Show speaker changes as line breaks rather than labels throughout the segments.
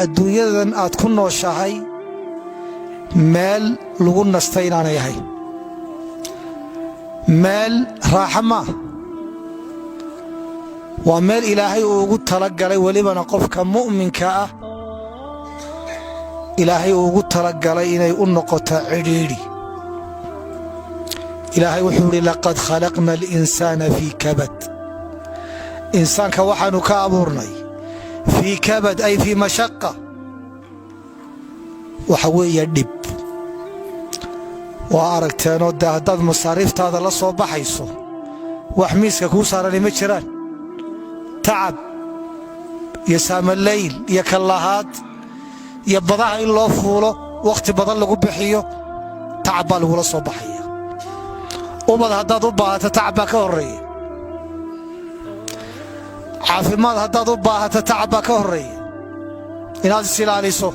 Adduunyadan aad ku nooshahay meel lagu nastay inaanay ahayn, meel raaxa maaha. Waa meel Ilaahay uu ugu talagalay, welibana qofka mu'minka ah Ilaahay uu ugu talagalay inay u noqoto cidhiidhi. Ilaahay wuxuu idhi: "لقد خلقنا الإنسان في كبد." Insaanka waxaanu ka abuurnay في كبد، أي في مشقة. Waxa weeye dhib. Waa aragteenoo dee, haddaad masaariiftaada la soo baxayso, wax miiska kuu saarani ma jiraan. Tacab iyo saamaleyl iyo kallahaad iyo badaha in loo fuulo, wakhti badan lagu bixiyo, tacab baa lagula soo baxaya. Ubad haddaad u baahato, tacab baa ka horreeya. Caafimaad haddaad u baahato, tacab baa ka horreeya, inaad is ilaaliso.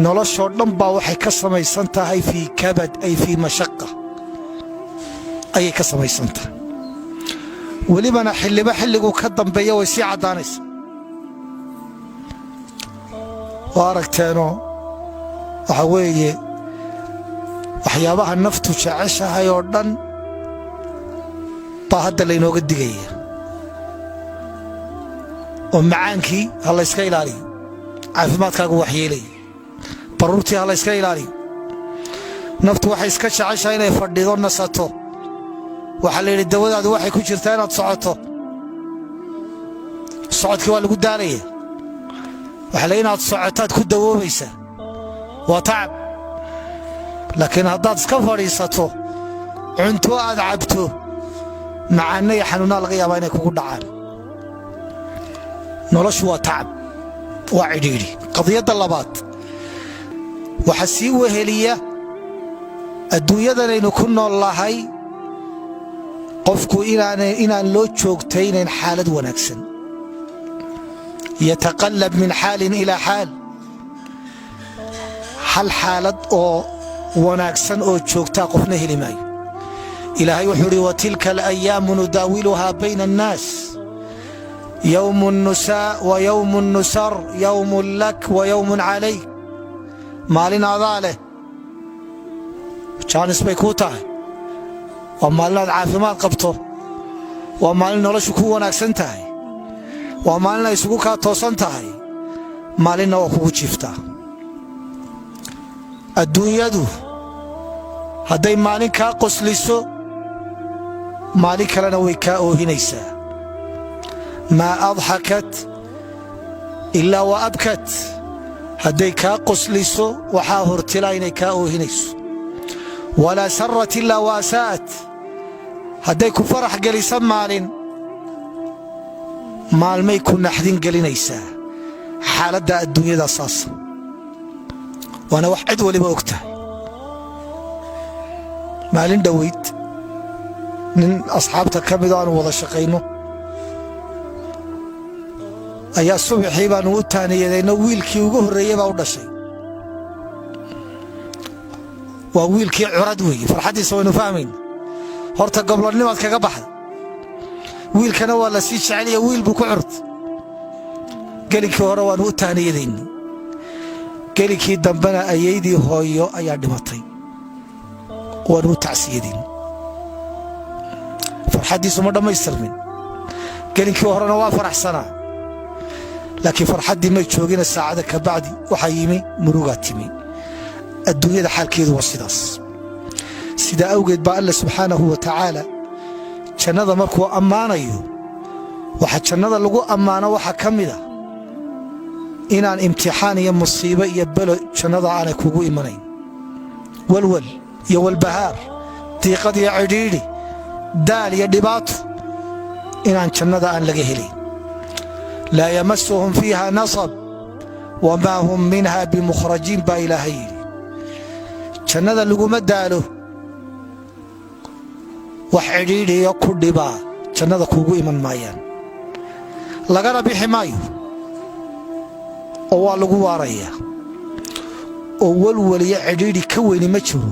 Noloshoo dhan baa waxay ka samaysan tahay في كبد، أي في مشقة ayay ka samaysan tahay. Welibana xilliba xilliguu ka dambeeya way sii caddaanaysa. Waa aragteenoo, waxa weeye waxyaabaha naftu jeceshahay oo dhan baa hadda laynooga digaya, oo macaankii ha layska ilaaliyo, caafimaadkaagu waxyeelaya. Baruurtii ha layska ilaaliyo. Naftu waxay iska jeceshahay inay fadhido, nasato. Waxaa la yidhi dawadaadu waxay ku jirtaa inaad socoto. Socodkii waa lagu daalaya. Waxaa la inaad socotaad ku dawoobaysaa, waa tacab. Laakiin haddaad iska fadhiisato, cunto aad cabto, macaanna iyo xanuunnaa laga yaabaa inay kugu dhacaan. Noloshu waa tacab, waa cidhiidhi. Qadiyadda labaad waxaa sii weheliya, adduunyadanaynu ku nool lahay, qofku inaan loo joogtaynayn xaalad wanaagsan. يتقلب من حال إلى حال. Hal xaalad oo wanaagsan oo joogtaa qofna heli maayo. Ilaahay wuxuu uhi: "وتلك الأيام نداولها بين الناس، يوم نساء ويوم نسر، يوم لك ويوم عليك." Maalin adaa leh, jaanis bay kuu tahay. Waa maalinaad caafimaad qabto, waa maalin noloshu ku wanaagsan tahay, waa maalin ay isugu kaa toosan tahay. Maalinna waa kugu jiiftaa. Adduunyadu hadday maalin kaa qosliso, maalin kalena way kaa oohinaysaa. ما أضحكت إلا وأبكت. Hadday kaa qosliso, waxaa hortila inay kaa oohinayso. ولا سرت إلا وأساءت. Hadday ku farax gelisa maalin, maalmay ku naxdin gelinaysaa. Xaaladda adduunyada saasa, waana wax cid waliba og tahay. Maalin dhoweyd nin asxaabta ka midoo aanu wada shaqayno ayaa subaxii baanu u taaniyadayno. Wiilkii ugu horreeyey baa u dhashay, waa wiilkii curad weeye. Farxaddiisa waynu fahmayna. Horta goblonnimaad kaga baxda, wiilkana waa la sii jecelaya, wiil buu ku curta. Gelinkii hore waanu u taaniyadayna, gelinkii dambena ayaydii hooyo ayaa dhimatay, waanu u tacsiyadayn. Farxaddiisu ma dhammaystirmin. Gelinkii horena waa faraxsanaa, laakiin farxaddii may joogina. Saacada ka bacdi waxaa yimi murugaa timi. Adduunyada xaalkeedu waa sidaas. Sidaa awgeed baa Alla سبحانه وتعالى jannada markuu ammaanayo, waxa jannada lagu ammaano waxaa ka mida inaan imtixaan iyo musiibo iyo belo jannada aanay kugu imanayn. Walwal iyo walbahaar, diiqad iyo cidhiidhi, daal iyo dhibaato inaan jannada aan laga helayn. "لا يمسهم فيها نصب وما هم منها بمخرجين" baa Ilaahay yidhi. Jannada laguma daalo, wax cidhiidhiyo ku dhibaa jannada kuugu iman maayaan, lagana bixi maayo oo waa lagu waarayaa. Oo walwaliyo cidhiidhi ka weyni ma jiro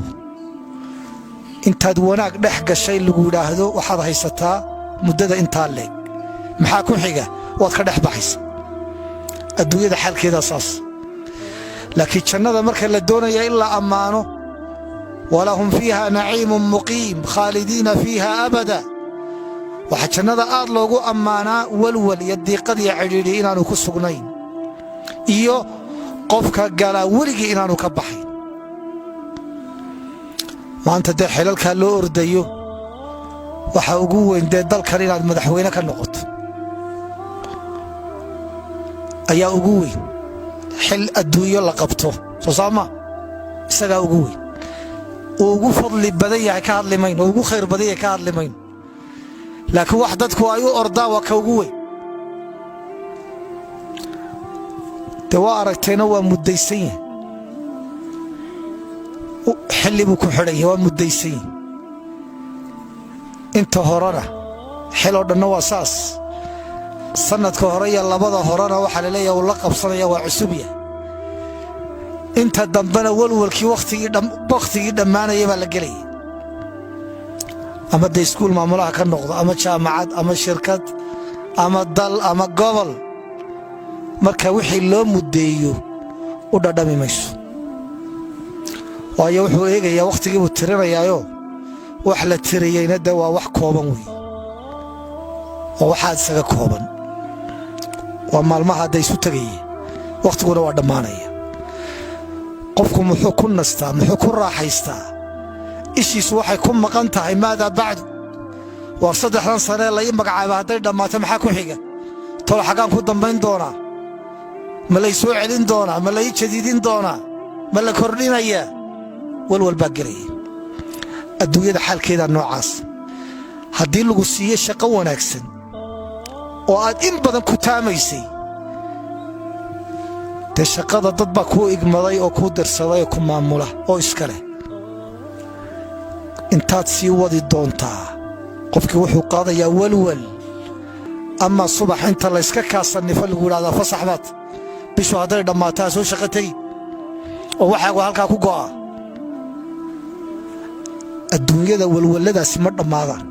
intaad wanaag dhex gashay lagu yidhaahdo waxaad haysataa muddada intaa leeg. Maxaa ku xiga? Waad ka dhex baxaysa. Adduunyada xaalkeedaa saas, laakiin jannada marka la doonaya in la ammaano, walahum fiiha naciimun muqiim khaalidiina fiiha abada. Waxaa jannada aad loogu ammaanaa walwal iyo diiqad iyo cidhiidhi inaanu ku sugnayn, iyo qofka galaa weligii inaanu ka baxayn. Maanta dee xilalkaa loo ordayo waxaa ugu weyn dee dalkan inaad madaxweyne ka noqoto ayaa ugu weyn. Xil adduunyo la qabto soo saama isagaa ugu weyn, uu ugu fadli badan yahay ka hadli mayno, ugu khayr badan yahay ka hadli mayno, laakiin wax dadku ay u ordaan waa ka ugu weyn. Dee waa aragtayna, waa muddaysan yahay, xilli buu ku xidhan yahay, waa muddaysan yahay. Inta horena xiloo dhanna waa saas. Sanadka hore iyo labada horena waxaa la leeyahay uu la qabsanaya, waa cusub yahay. Inta dambena walwalkii wakhtigii dhammaanaya baa la gelaya. Ama dee iskuul maamulaha ka noqdo, ama jaamacad, ama shirkad, ama dal, ama gobol, marka wixii loo muddeeyo u dhadhami mayso, waayo wuxuu eegayaa wakhtigii buu tirinayaayo. Wax la tiriyeyna de waa wax kooban wey, waa waxaad isaga kooban, waa maalmaha hadda isu tegaya, wakhtiguna waa dhammaanaya. Qofku muxuu ku nastaa? Muxuu ku raaxaystaa? Ishiisu waxay ku maqan tahay maadaa bacdu. Waar 3dan sanee la ii magacaaba hadday dhammaato, maxaa ku xiga? Tol xaggaan ku dambayn doonaa? Ma lay soo celin doonaa? Ma la ii jadiidin doonaa? Ma la kordhinayaa? Walwal baa gelaya. Adduunyada xaalkeedaa noocaas. Haddii lagu siiyo shaqo wanaagsan oo aad in badan ku taamaysay, dee shaqada dad baa kuu igmaday oo kuu dirsaday oo ku maamula oo iska leh. Intaad sii wadi doontaa? Qofkii wuxuu qaadayaa walwal. Ama subax inta layska kaasannifo lagu yidhahdaa fasax baad, bishu hadday dhammaataa soo shaqo tegi, oo waxaagu halkaa ku go'a. Adduunyada walwalladaasi ma dhammaadaan.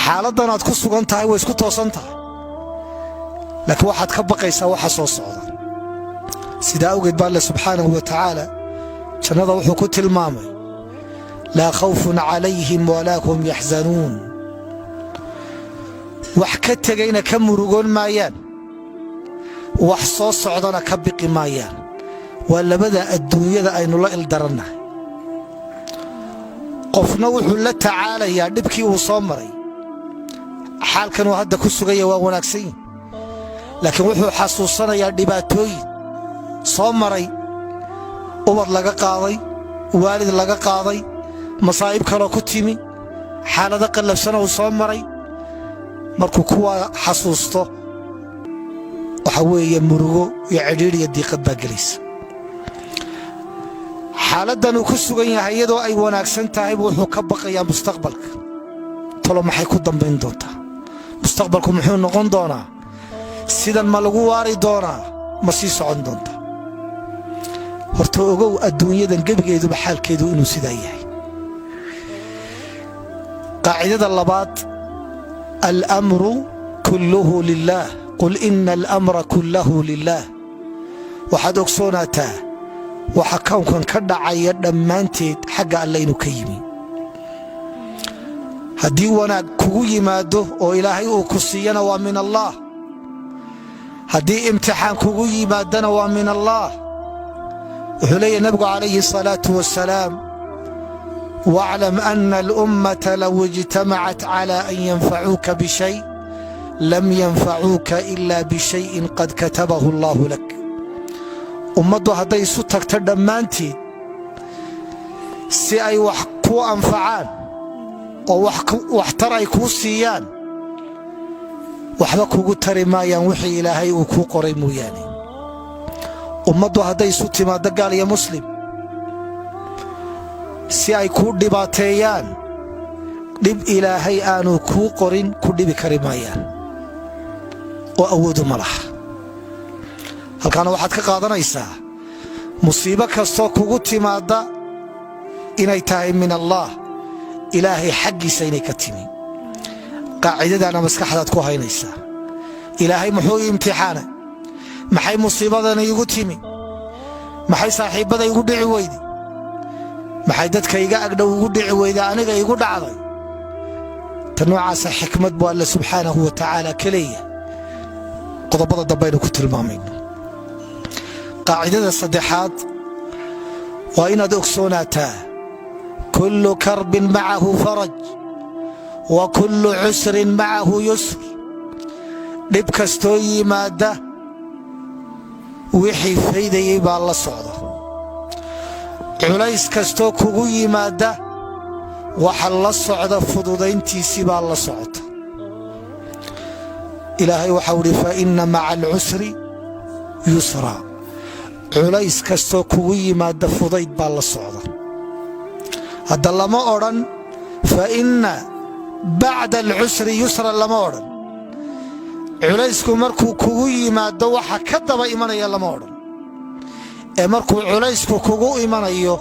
Xaaladdan aad ku sugan tahay way isku toosan tahay, laakiin waxaad ka baqaysaa waxa soo socda. Sidaa awgeed ba Alle subxaanahu wa tacaala jannada wuxuu ku tilmaamay laa khawfun calayhim walaa hum yaxzanuun. Wax ka tegayna ka murugoon maayaan, wax soo socdana ka biqi maayaan. Waa labada adduunyada aynu la ildarannahay. Qofna wuxuu la tacaalayaa dhibkii uu soo maray, xaalkanuu hadda ku sugaya waa wanaagsan yihi, laakiin wuxuu xasuusanayaa dhibaatooyin soo maray, ubad laga qaaday, waalid laga qaaday, masaa'ib kaloo ku timi, xaalado qallafsana uu soo maray. Markuu kuwaa xasuusto, waxa weeye murugo iyo cidhiidh iyo diiqad baa gelaysa. Xaaladdan uu ku sugan yahay, iyadoo ay wanaagsan tahay, buu wuxuu ka baqayaa mustaqbalka. Tolo maxay ku dambayn doontaa? Mustaqbalku muxuu noqon doonaa? Sidan ma lagu waari doonaa? Ma sii socon doontaa? Horta ogow, adduunyadan gebigeeduba xaalkeedu inuu sidaa yahay. Qaacidada labaad, alamru kulluhu lilaah. Qul ina alamra kullahu lilaah. Waxaad ogsoonaataa waxa kownkan ka dhacaya dhammaanteed xagga Alle inuu ka yimi. Haddii wanaag kugu yimaado oo Ilaahay uu ku siiyana, waa min Allaah. Haddii imtixaan kugu yimaadana, waa min Allaah. Wuxuu leeyahy nabigu calayhi الsalaatu wasalaam: waclam ana alummata low ijtamacat cala an yanfacuuka bishay, lam yanfacuuka ila bishayin qad katabahu Allahu lak. Ummaddu hadday isu tagto dhammaanteed si ay wax kuu anfacaan oo waxtar ay kuu siiyaan, waxba kugu tari maayaan wixii Ilaahay uu kuu qoray mooyaane. Ummaddu hadday isu timaaddo, gaal iyo muslim, si ay kuu dhibaateeyaan, dhib Ilaahay aanu kuu qorin ku dhibi kari maayaan, oo awoodu ma laha. Halkaana waxaad ka qaadanaysaa musiibo kastoo kugu timaadda inay tahay min Allaah, Ilaahay xaggiisa inay ka timi. Qaacidadaana maskaxdaad ku haynaysaa. Ilaahay muxuu ii imtixaanay? Maxay musiibadani igu timi? Maxay saaxiibbada igu dhici weyday? Maxay dadka iga agdhow igu dhici weyda, aniga igu dhacday? Ta noocaasa xikmad buu Alle subxaanahu wa tacaala ka leeyahay. Qodobada dambaynu ku tilmaamayno. Qaacidada saddexaad waa inaad ogsoonaataa: kullu karbin macahu faraj wa kullu cusrin macahu yusr. Dhib kastoo yimaadda, wixii faydayey baa la socda. Culays kastoo kugu yimaadda, waxa la socda fududayntiisii baa la socota. Ilaahay waxau idhi: "Fa inna maca alcusri yusra." Culays kastoo kugu yimaadda, fudayd baa la socda. Hadda lama odhan "fa inna bacda alcusri yusra", lama odhan. Culaysku markuu kugu yimaado waxa ka daba imanaya lama odhan. Ee markuu culaysku kugu imanayo,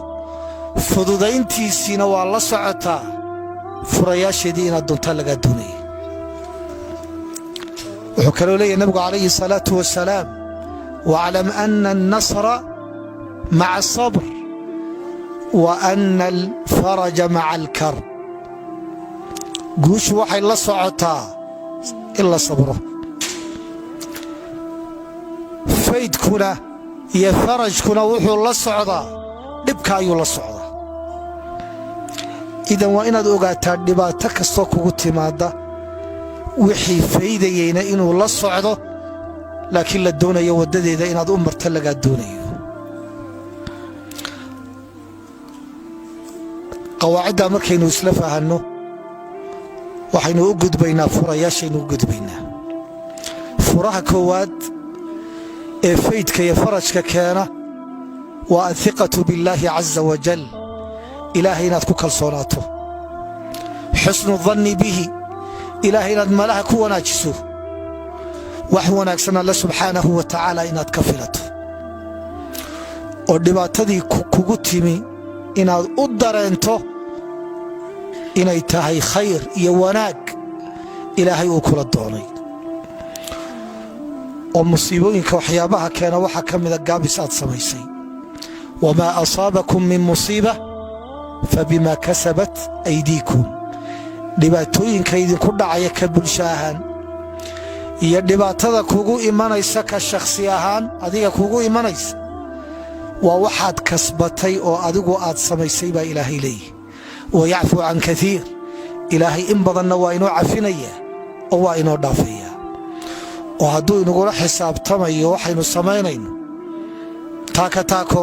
fududayntiisiina waa la socotaa. Furayaasheedii inaad dunta lagaa doonaya. Wuxuu kaloo leeyahy nabigu calayhi salaatu wasalaam: "Waclam ana alnasra maca asabr wa ana alfaraja maca alkarb." Guushu waxay la socotaa in la sabro. Faydkuna iyo farajkuna wuxuu la socdaa dhibka ayuu la socdaa. Idan waa inaad ogaataa dhibaato kastoo kugu timaadda, wixii faydayeyna inuu la socdo, laakiin la doonayo waddadeeda inaad u marto lagaa doonayo. Qawaaciddaa markaynu isla fahanno, waxaynu u gudbaynaa furayaashaynu u gudbaynaa. Furaha koowaad ee faydka iyo farajka keena waa athiqatu billaahi caza wajal, Ilaahay inaad ku kalsoonaato, xusnu danni bihi, Ilaahay inaad malaha ku wanaajiso, wax wanaagsan Alle subxaanahu wa tacaala inaad ka filato, oo dhibaatadii kugu timi inaad u dareento inay tahay khayr iyo wanaag Ilaahay uu kula doonay. Oo musiibooyinka waxyaabaha keena waxaa ka mida gaabis aad samaysay. "Wamaa asaabakum min musiiba fabima kasabat aydiikum." Dhibaatooyinka idinku dhacaya ka bulsho ahaan iyo dhibaatada kugu imanaysa ka shakhsi ahaan adiga kugu imanaysa, waa waxaad kasbatay oo adigu aad samaysay, baa Ilaahay leeyihi. "Wayacfuu can kaiir." Ilaahay in badanna waa inoo cafinaya oo waa inoo dhaafaya. Oo hadduu inagula xisaabtamayo waxaynu samaynayno taaka taako,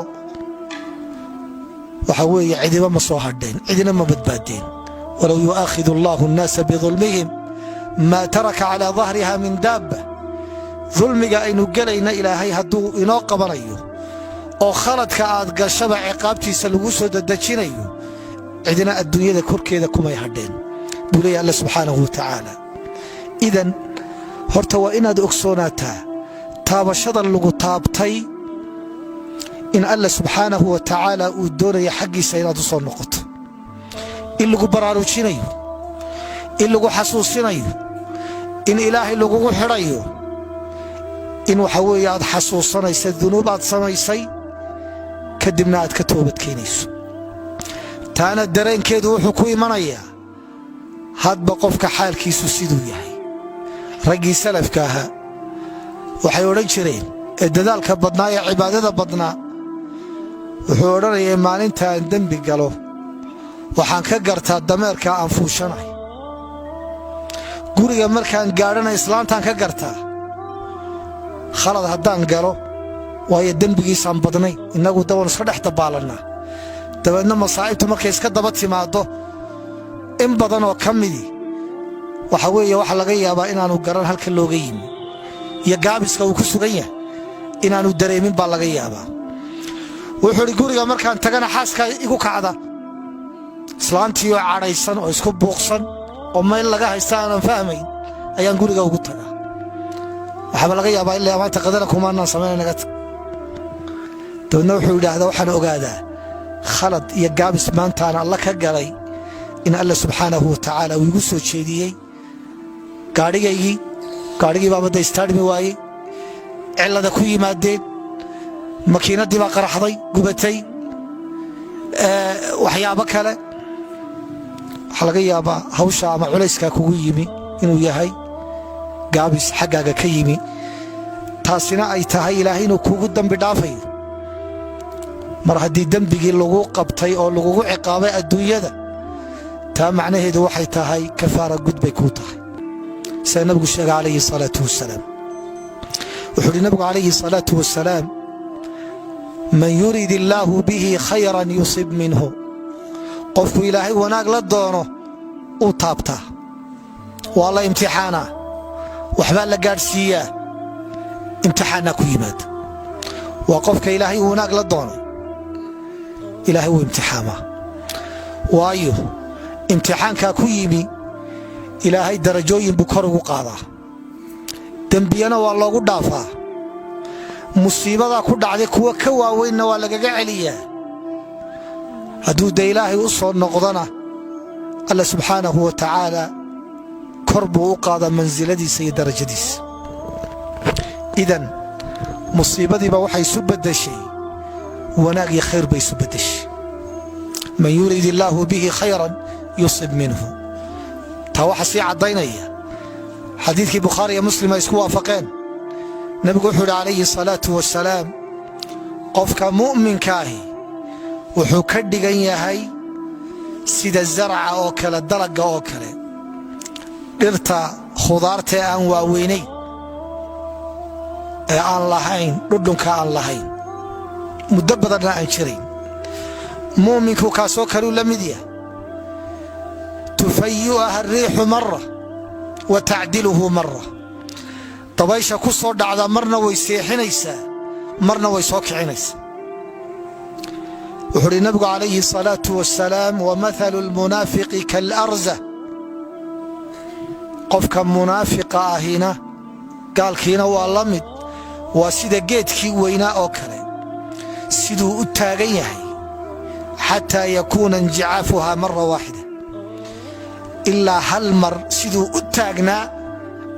waxa weeye cidiba ma soo hadheen, cidina ma badbaadeen. "Walow yu'aakhidu allahu annaasa bidulmihim maa taraka calaa dahriha min daabba." Dulmiga aynu gelayna Ilaahay hadduu inoo qabanayo oo khaladka aad gashaba ciqaabtiisa lagu soo dedejinayo, cidina adduunyada korkeeda kumay hadheen, buu leeya Alla subxaanahu wa tacaala. Idan horta waa inaad ogsoonaataa taabashada lagu taabtay in Alla subxaanahu wa tacaala uu doonaya xaggiisa inaad u soo noqoto, in lagu baraarujinayo, in lagu xasuusinayo, in Ilaahay lagugu xidhayo, in waxa weeye aad xasuusanaysa dunuub aad samaysay, kadibna aad ka toobadkeenayso. Taana dareenkeedu wuxuu ku imanayaa hadba qofka xaalkiisu siduu yahay. Raggii salafka ahaa waxay odhan jireen, ee dadaalka badnaa ee cibaadada badnaa, wuxuu odhanayay: "Maalinta aan dembi galo, waxaan ka gartaa dameerka aan fuushanahay. Guriga markaan gaadhana, islaantaan ka gartaa khalad haddaan galo, waayo dembigiisaan badnayn." Innagu dabaanu iska dhex dabbaalannaa. Dabeedna masaa'ibtu markay iska daba timaaddo, in badan oo ka midii waxa weeye waxa laga yaabaa inaanu garan halka looga yimi iyo gaabiska uu ku sugan yahay inaanu dareemin baa laga yaabaa. Wuxuu idhi: "Guriga markaan tagana, xaaskaa igu kacda, islaantii oo cadhaysan oo isku buuqsan oo meel laga haysta aanan fahmayn ayaan guriga ugu tagaa. Waxaaba laga yaabaa ilaa maanta qadana kumaanaan samayna, naga tag." Dabeedna wuxuu yidhaahdaa: "Waxaan ogaadaa khalad iyo gaabis maantaan Alla ka galay, in Alla subxaanahu wa tacaala uu igu soo jeediyey. Gaadhigaygii, gaadhigii baaba da istaarmi waayey." Cillada ku yimaadeen, makiinadii baa qaraxday, gubatay, waxyaabo kale. Waxaa laga yaabaa hawsha ama culayskaa kugu yimi inuu yahay gaabis xaggaaga ka yimi, taasina ay tahay Ilaahay inuu kugu dembi dhaafayo. Mar haddii dembigii lagu qabtay oo lagugu ciqaabay adduunyada, taa macnaheedu waxay tahay kafaara gud bay kuu tahay, sida Nabigu sheegay calayhi salaatu wasalaam. Wuxuu uhi Nabigu calayhi salaatu wasalaam: "Man yurid illaahu bihi khayran yusib minhu." Qofku Ilaahay wanaag la doono uu taabtaa, waa la imtixaanaa, waxbaa la gaadhsiiyaa, imtixaannaa ku yimaada. Waa qofka Ilaahay uu wanaag la doonay, Ilaahay wuu imtixaamaa, waayo imtixaankaa ku yimi Ilaahay darajooyin buu kor ugu qaadaa, dembiyana waa loogu dhaafaa, musiibadaa ku dhacday kuwa ka waaweynna waa lagaga celiyaa. Hadduu de Ilaahay u soo noqdona, Alla subxaanahu wa tacaala kor buu u qaadaa mansiladiisa iyo darajadiisa. Idan musiibadiiba waxay isu baddashay wanaag iyo khayr bay isu baddashay. Man yurid illaahu bihi khayran yusib minhu. Taa waxaa sii caddaynaya xadiidkii Bukhaari iyo Muslim ay isku waafaqeen. Nebigu wuxuu yidhi calayhi salaatu wasalaam: qofka mu'minkaahi wuxuu ka dhigan yahay sida zarca oo kale, dalagga oo kale, dhirta khudaartae aan waaweynayn ee aan lahayn dhudhunka, aan lahayn muddo badanna aan jirayn. Mu'minku kaasoo kaluu la mid yahay. Tufayu'aha ariixu mara wa tacdiluhu mara. Dabaysha ku soo dhacda marna way seexinaysaa, marna way soo kicinaysaa. Wuxuu uhi Nabigu calayhi salaatu wasalaam: "Wamahalu lmunaafiqi kaalarza." Qofka munaafiqa ahina, gaalkiina waa la mid, waa sida geedkii weynaa oo kale, siduu u taagan yahay xataa yakuuna injicaafuha mara waaxida, ilaa hal mar siduu u taagnaa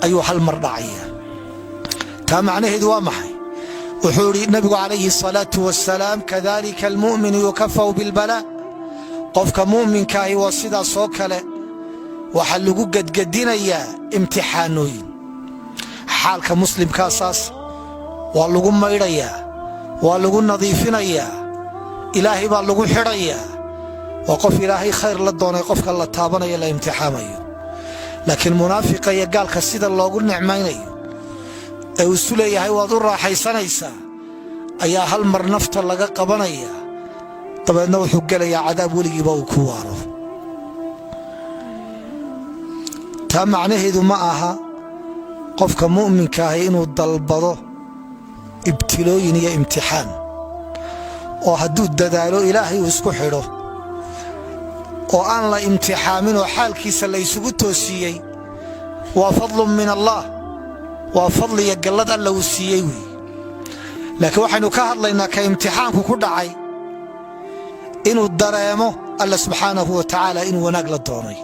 ayuu hal mar dhacaya. Taa macnaheedu waa maxay? Wuxuu idhi Nabigu calayhi salaatu wasalaam: "Kadalika almu'minu yukafau bilbalaa." Qofka mu'minkaahi waa sidaasoo kale, waxaa lagu gedgedinayaa imtixaanooyin. Xaalka muslimkaasaas waa lagu maydhayaa, waa lagu nadiifinayaa, Ilaahay baa lagu xidhayaa. Waa qof Ilaahay khayr la doonay qofka la taabanayo, la imtixaamayo. Laakiin munaafiqa iyo gaalka sida loogu nicmaynayo ee uu isu leeyahay waad u raaxaysanaysaa ayaa hal mar nafta laga qabanaya, dabeedna wuxuu gelayaa cadaab weligiiba uu ku waaro. Taa macnaheedu ma aha qofka mu'minka ahi inuu dalbado ibtilooyin iyo imtixaan, oo hadduu dadaalo, Ilaahay uu isku xidho oo aan la imtixaamin oo xaalkiisa la ysugu toosiyey, waa fadlun min Allah, waa fadliya gallad Alla uu siiyey weeye. Laakiin waxaynu ka hadlaynaa ka imtixaanku ku dhacay inuu dareemo Alla subxaanahu wa tacaala inuu wanaag la doonay.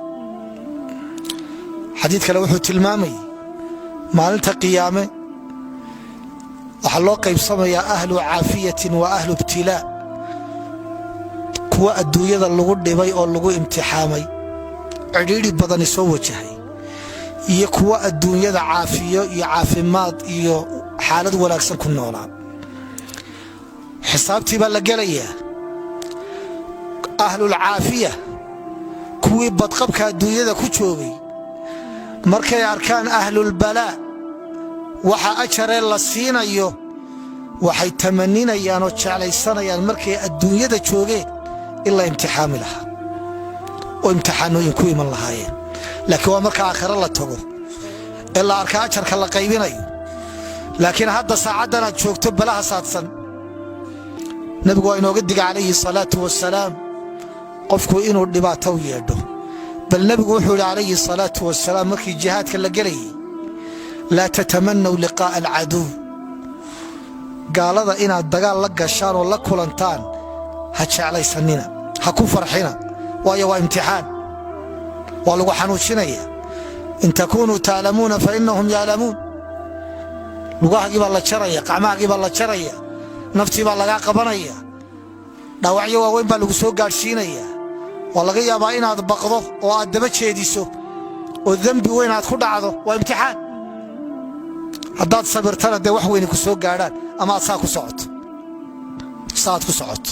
Xadiid kale wuxuu tilmaamayey maalinta qiyaame waxaa loo qaybsamayaa ahlu caafiyatin wa ahlu ibtilaa, kuwa adduunyada lagu dhibay oo lagu imtixaamay, cidhiidhi badani soo wajahay, iyo kuwa adduunyada caafiyo iyo caafimaad iyo xaalad wanaagsan ku noolaa. Xisaabtii baa la gelayaa. Ahlulcaafiya, kuwii badqabka adduunyada ku joogay, markay arkaan ahlulbalaa waxa ajaree la siinayo, waxay tamaninayaan oo jeclaysanayaan markay adduunyada joogeen in la imtixaami lahaa oo imtixaanooyin ku iman lahaayeen. Laakiin waa marka aakhiro la tago ee la arka ajarka la qaybinayo. Laakiin hadda saacaddan aad joogto balaha saadsan, Nabigu waa inooga diga calayhi salaatu wasalaam qofku inuu dhibaato u yeedho. Bal nebigu wuxuu yidhi calayhi salaatu wasalaam markii jihaadka la gelayay: "Laa tatamanaw liqaa'a alcaduw." Gaalada inaad dagaal la gashaan oo la kulantaan ha jeclaysanina, ha ku farxina, waayo waa imtixaan, waa lagu xanuujinaya. In takuunuu ta'lamuuna fa inahum ya'lamuun. Lugahaagii baa la jaraya, qacmahaagii baa la jaraya, naftii baa lagaa qabanaya, dhaawacyo waaweyn baa lagu soo gaadhsiinaya. Waa laga yaabaa inaad baqdo oo aad daba jeediso oo dembi weyn aad ku dhacdo. Waa imtixaan. Haddaad sabirtana, dee wax weyni ku soo gaadhaan ama aad saa ku socoto, saaad ku socoto.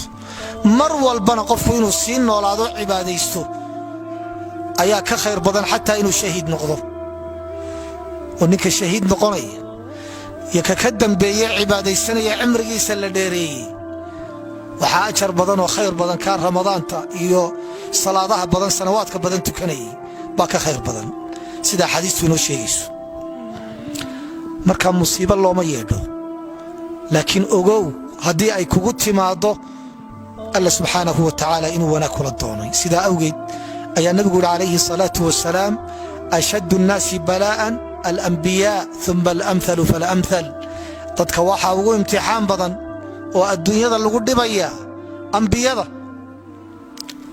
Mar walbana qofku inuu sii noolaado, cibaadaysto ayaa ka khayr badan xataa inuu shahiid noqdo. Oo ninka shahiid noqonaya iyo ka ka dambeeye cibaadaysanaya, cimrigiisa la dheereeyey, waxaa ajar badan oo khayr badan kaa Ramadaanta iyo salaadaha badan, sanawaadka badan tukanayay baa ka khayr badan, sida axaadiistu inoo sheegayso. Marka musiibo looma yeedho, laakiin ogow, haddii ay kugu timaaddo, Alla subxaanahu wa tacaala inuu wanaag kula doonay. Sidaa awgeed ayaa nabigu yidhi calayhi salaatu wasalaam: "Ashaddu nnaasi balaa'an alambiyaa, uma alamhalu falamhal." Dadka waxaa ugu imtixaan badan oo adduunyada lagu dhibaya ambiyada,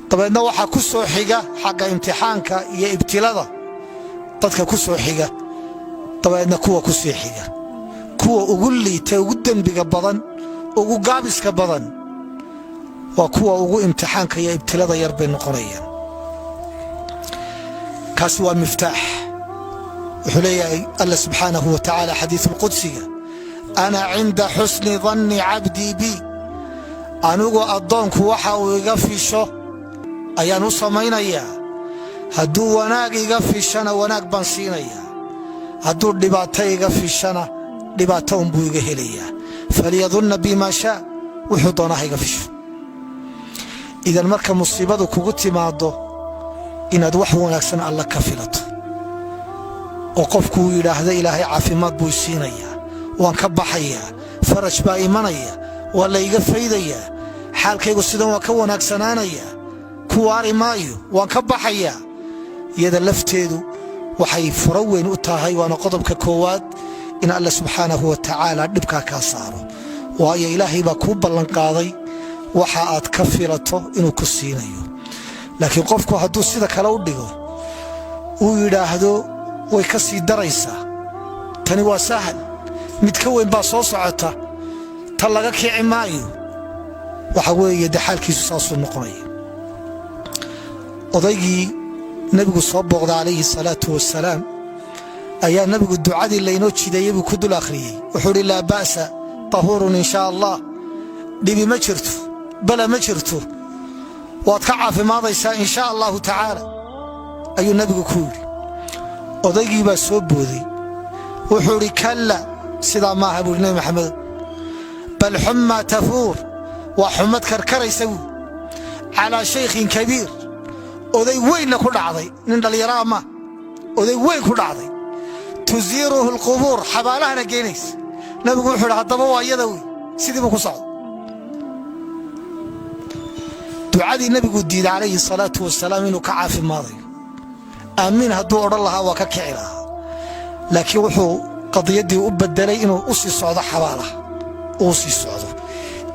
dabeedna waxaa ku soo xiga xagga imtixaanka iyo ibtilada dadka ku soo xiga, dabeedna kuwa ku sii xiga. Kuwa ugu liita, ugu dembiga badan, ugu gaabiska badan waa kuwa ugu imtixaanka iyo ibtilada yar bay noqonayaan. Kaasi waa miftaax. Wuxuu leeyahay Alla subxaanahu wa tacaala xadiisu lqudsiga: "Ana cinda xusni danni cabdii bi." Anigu addoonku waxa uu iga fisho ayaan u samaynayaa. Hadduu wanaag iga fishana, wanaag baan siinayaa. Hadduu dhibaato iga fishana, dhibaato unbuu iga helayaa. Falyadunna bima shaa, wuxuu doonaa ha iga fisho. Idan marka musiibadu kugu timaaddo, inaad wax wanaagsan Alla ka filato oo qofkuu yidhaahda: "Ilaahay caafimaad buu siinayaa, waan ka baxayaa, faraj baa imanaya, waa layga faydayaa, xaalkaygu sidan waa ka wanaagsanaanayaa, ku waari maayo, waan ka baxayaa," iyada lafteedu waxay furo weyn u tahay, waana qodobka koowaad, in Alle subxaanahu wa tacaala dhibkaa kaa saaro. Waayo, Ilaahay baa kuu ballanqaaday waxa aad ka filato inuu ku siinayo. Laakiin qofku hadduu sida kale u dhigo, uu yidhaahdo: "Way ka sii daraysaa, tani waa sahal, mid ka weyn baa soo socota, ta laga kici maayo," waxa weeye de xaalkiisu saasuu noqonaya. Odaygii Nebigu soo booqda calayhi salaatu wasalaam ayaa nebigu ducadii laynoo jideeyey buu ku dul akhriyey. Wuxuu idhi: "Laa ba'sa, tahuurun in shaa Allah." Dhibi ma jirto, bala ma jirto, waad ka caafimaadaysaa in shaa Allahu tacaala, ayuu nebigu ku yidhi. Odaygii baa soo booday, wuxuu idhi: "Kalla, sidaa maaha," buu yidhi, "Nebi Maxamedow. Bal xummaa tafuur," waa xumad karkaraysa buui, "calaa shaykhin kabiir," oday weynna ku dhacday, nin dhallinyaraa ma, oday weyn ku dhacday, "tusiiruhu alqubuur," xabaalahana geenaysa. Nabigu wuxuu idhi: "Haddaba waa iyada wey." Sidii buu ku socday. Ducadii nebigu diiday calayhi salaatu wasalaam inuu ka caafimaadayo. Aamiin hadduu odhan lahaa, waa ka kici lahaa, laakiin wuxuu qadiyaddii u bedelay inuu u sii socdo xabaalaha, uu sii socdo.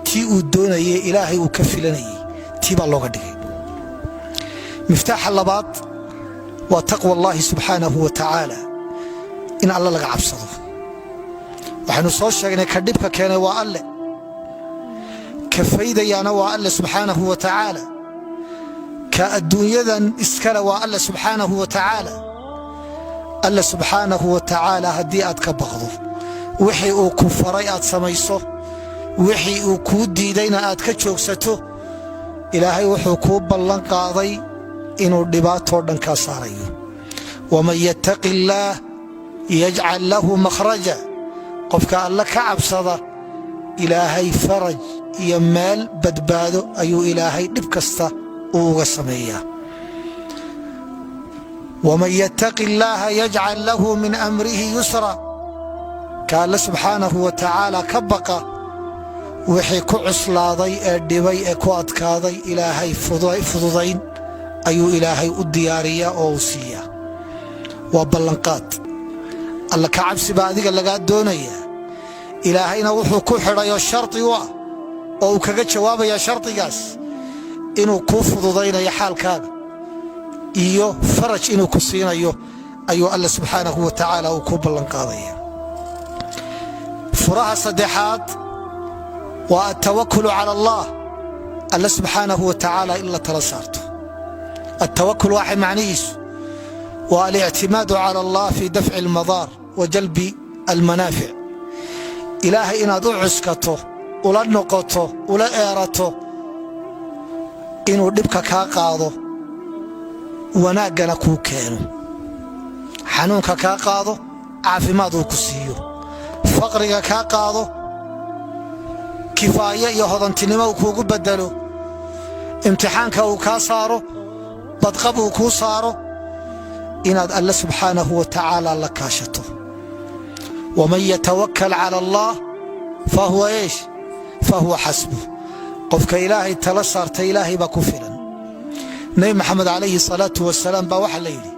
Tii uu doonayey, Ilaahay uu ka filanayey, tii baa looga dhigay. Miftaaxa labaad waa taqwa Allahi subxaanahu wa tacaala, in Alle laga cabsado. Waxaynu soo sheegnay ka dhibka keenay waa Alle, ka faydayaana waa Alle subxaanahu wa tacaala, ka adduunyadan iskale waa Alle subxaanahu wa tacaala. Alle subxaanahu wa tacaala haddii aad ka baqdo, wixii uu ku faray aad samayso, wixii uu kuu diidayna aad ka joogsato, Ilaahay wuxuu kuu ballan qaaday inuu dhibaatoo dhan kaa saarayo. "Waman yattaqi illaah yajcal lahu makhraja." Qofka Alle ka cabsada, Ilaahay faraj iyo meel badbaado ayuu Ilaahay dhib kasta uu uga sameeyaa. "Waman yattaqi illaaha yajcal lahu min amrihi yusra." Ka Alle subxaanahu wa tacaala ka baqa, wixii ku cuslaaday ee dhibay ee ku adkaaday, Ilaahay fududayn ayuu Ilaahay u diyaariyaa oo uu siiyaa. Waa ballanqaad. Alla ka cabsi baa adiga lagaa doonayaa. Ilaahayna wuxuu ku xidhayoo shardi u ah oo uu kaga jawaabayaa shardigaas inuu kuu fududaynayo xaalkaaga iyo faraj inuu ku siinayo ayuu Alla subxaanahu wa tacaala uu kuu ballanqaadaya. Furaha saddexaad waa altawakulu cala Allah, Alle subxaanahu wa tacaala in la tala saarto. Altawakul waxay macnihiisu waa alictimaadu cala Allah fi dafci almadaar wa jalbi almanaafic. Ilaahay inaad u cuskato, ula noqoto, ula eerato inuu dhibka kaa qaado, wanaaggana kuu keeno, xanuunka kaa qaado, caafimaad uu ku siiyo, faqriga kaa qaado, kifaaye iyo hodantinimo uu kuugu beddelo, imtixaanka uu kaa saaro, badqab uu kuu saaro, inaad Alle subxaanahu wa tacaala la kaashato. Waman yatawakal cala Allah fahuwa eesh? Fahuwa xasbuh. Qofka Ilaahay tala saarta, Ilaahay baa ku filan. Nebi Maxamed calayhi salaatu wasalaam baa waxaa la yidhi: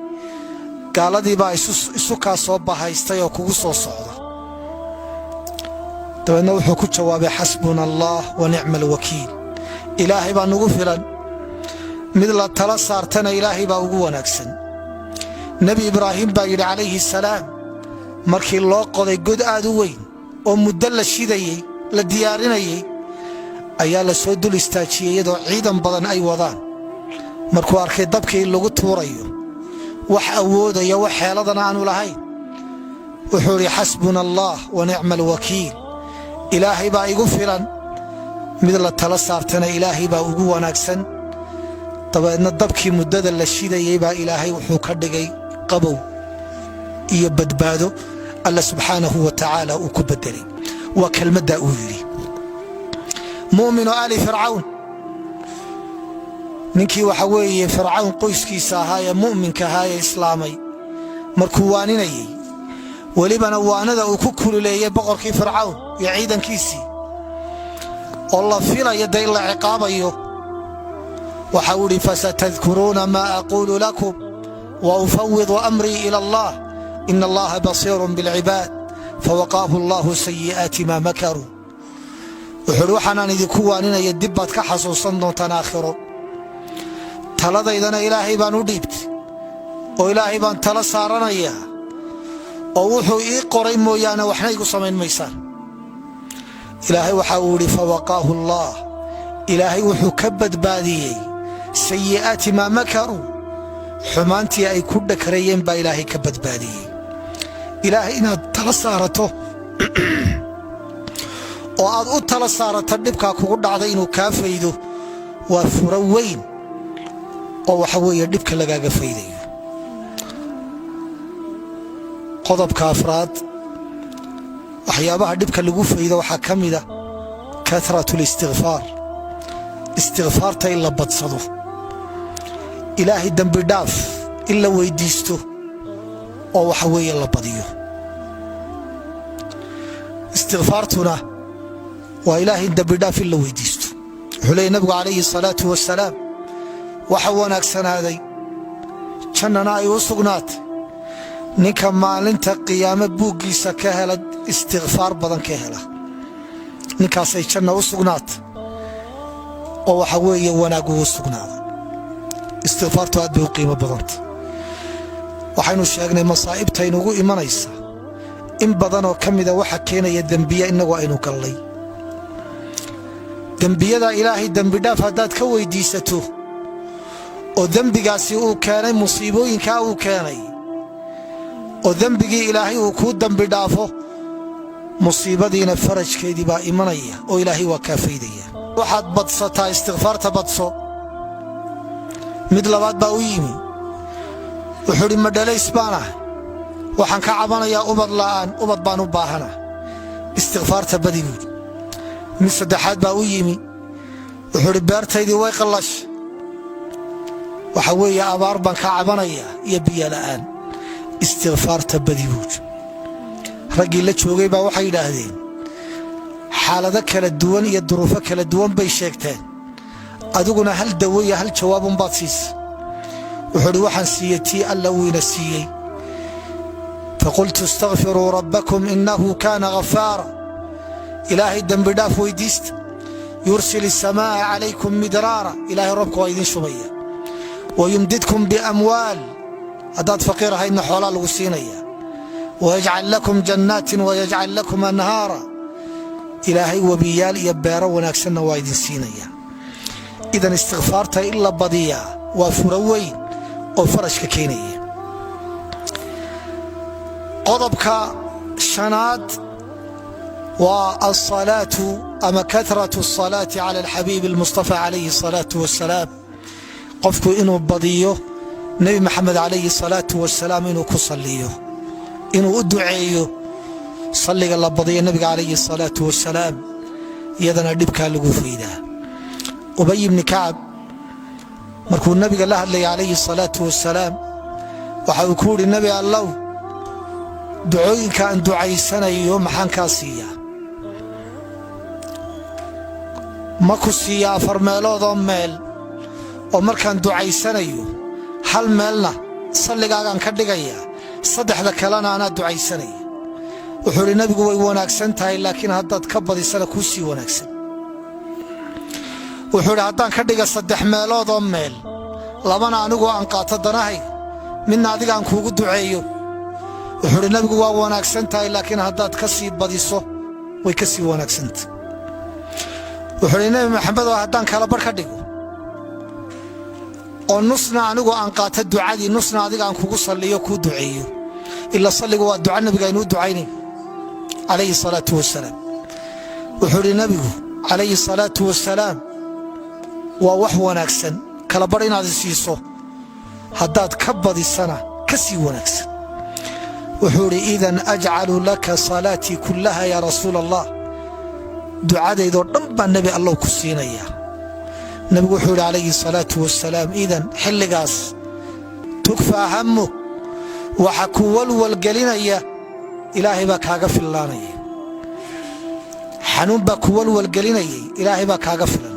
"Gaaladii baa isu kaa soo bahaystay oo kugu soo socda." Dabeedna wuxuu ku jawaabay: "Xasbuna Allah wa nicma alwakiil." Ilaahay baa nugu filan, mid la tala saartana Ilaahay baa ugu wanaagsan. Nebi Ibraahim baa yidhi calayhi salaam, markii loo qoday god aad u weyn oo muddo la shidayey, la diyaarinayey, ayaa la soo dul istaajiyey iyadoo ciidan badan ay wadaan. Markuu arkay dabkii lagu tuurayo, wax awoodaya, wax xeeladana aanu lahayn, wuxuu idhi: "Xasbuna Allah wa nicma alwakiil." Ilaahay baa igu filan, mid la tala saartana Ilaahay baa ugu wanaagsan. Dabeedna dabkii muddada la shidayey baa Ilaahay wuxuu ka dhigay qabow iyo badbaado Alla subxaanahu wa tacaala uu ku bedelay. Waa kelmaddaa uu yidhi. Muminu aali Fircawn, ninkii waxa weeye Fircawn qoyskiisa ahaa ee mu'minka ahaa ee islaamay, markuu waaninayey, welibana waanada uu ku kululeeyey boqorkii Fircawn iyo ciidankiisii, oo la filayo de in la ciqaabayo, waxa uu idhi: "Fasatadkuruuna maa aquulu lakum wa ufawidu amrii ila Allah, ina Allaha basiirun bilcibaad." Fawaqaahu Allahu sayi'aati maa makaruu. Wuxuu idhi: "Waxaanaan idinku waaninaya dib baad ka xasuusan doontaan aakhiro. Taladaydana Ilaahay baan u dhiibtay oo Ilaahay baan tala saaranayaa, oo wuxuu ii qoray mooyaane waxna igu samayn maysaan." Ilaahay waxa uu idhi: "Fawaqaahu Allah." Ilaahay wuxuu ka badbaadiyey sayi'aati maa makaruu, xumaantii ay ku dhakrayeen baa Ilaahay ka badbaadiyey. Ilaahay inaad tala saarato oo aad u tala saarato dhibkaa kugu dhacday inuu kaa faydo waa furo weyn oo waxa weeye dhibka lagaaga faydayo. Qodobka afraad, waxyaabaha dhibka lagu faydo waxaa ka mida karat listikfaar, istikfaarta in la badsado, Ilaahay dembi dhaaf in la weydiisto oo waxa weeye la badiyo. Istikfaartuna waa Ilaahay dembidhaaf in la weydiisto. Wuxuu leeyay nabigu calayhi salaatu wasalaam: "Waxa wanaagsanaaday, jannana ay u sugnaatay, ninka maalinta qiyaame buuggiisa ka hela istikfaar badan ka hela. Ninkaasay janna u sugnaatay oo waxa weeye wanaag ugu sugnaaday." Istikfaartu aad bay u qiimo badanta. Waxaynu sheegnay masaa'ibta inugu imanaysa in badanoo ka mida waxa keenaya dembiya innagu aynu gallay. Dembiyada Ilaahay dembidhaaf haddaad ka weydiisato oo dembigaasi uu keenay musiibooyinkaa uu keenay, oo dembigii Ilaahay uu kuu dembi dhaafo, musiibadiina farajkeedii baa imanaya oo Ilaahay waa kaa faydaya. Waxaad badsataa istikfaarta, badso. Mid labaad baa u yimi, wuxuu idhi: "Madhalays baan ah, waxaan ka cabanayaa ubad la'aan, ubad baan u baahana." "Istikfaarta badi," buuri. Mid saddexaad baa u yimi, wuxuu idhi: "Beertaydii way qallash, waxa weeye abaar baan ka cabanayaa iyo biyo la'aan." "Istikfaarta badi," buuri. Raggii la joogay baa waxay yidhaahdeen, xaalado kala duwan iyo duruufo kala duwan bay sheegteen, adiguna hal dawo iyo hal jawaabunbaad siisa. Wuxuu idhi: "Waxaan siiyey tii Alla uu ina siiyey: faqultu istakfiruu rabbakum innahu kaana ghafaara. Ilaahay dembidhaaf weydiista. Yursil isamaa'a calaykum midraara, Ilaahay roobka waa idin shubaya. Wayumdidkum biamwaal, haddaad faqiir ahaydna xoolaa lagu siinaya. Wayajcal lakum jannaatin wayajcal lakum anhaara." Ilaahay webiyaal iyo beero wanaagsanna waa idin siinaya. Idan istikfaarta in la badiyaa waa furo weyn oo farajka keenaya. Qodobka shanaad waa alsalaatu ama karat asalaati cala alxabiibi almustafa calayhi asalaatu wasalaam. Qofku inuu badiyo Nebi Maxamed calayhi salaatu wasalaam, inuu ku salliyo, inuu u duceeyo. Salliga la badiyo nabiga calayhi salaatu wasalaam iyadana dhibkaa lagu faydaa. Ubay ibni Kacab markuu nabiga la hadlayay calayhi salaatu wasalaam, waxa uu ku yidhi: "Nebi Allow, ducooyinka aan ducaysanayo maxaan kaa siiyaa? Ma ku siiyaa afar meeloodoo meel, oo markaan ducaysanayo hal meelna salligaagaan ka dhigayaa, saddexda kalena anaa ducaysanaya?" Wuxuu idhi nabigu: "Way wanaagsan tahay, laakiin haddaad ka badisana kuu sii wanaagsan." Wuxuu idhi: "Haddaan ka dhiga saddex meeloodoo meel, labana anigu aan qaato danahay, midna adiga aan kuugu duceeyo?" Wuxuu idhi nabigu: "Waa wanaagsan tahay, laakiin haddaad ka sii badiso way ka sii wanaagsantahy." Wuxuu idhi: "Nebi Maxamedoo, haddaan kala barh ka dhigo oo nusna anigu aan qaato ducadii, nusna adiga aan kugu salliyo, kuu duceeyo?" Ila salligu waa duca nabiga aynuu ducaynayn calayhi salaatu wasalaam. Wuxuu idhi nabigu calayhi salaatu wasalaam: "Waa wax wanaagsan kala barh inaad isiiso, haddaad ka badisana ka sii wanaagsan." Wuxuu idhi: "Idan ajcalu laka salaatii kullaha yaa rasuul Allah, ducadaydoo dhan baa Nebi Allow ku siinayaa." Nabigu wuxuu yidhi calayhi salaatu wasalaam: "Idan xilligaas tukfaa hammuk, waxa ku walwalgelinaya Ilaahay baa kaaga fillaanaya. Xanuun baa ku walwalgelinayay, Ilaahay baa kaaga filan.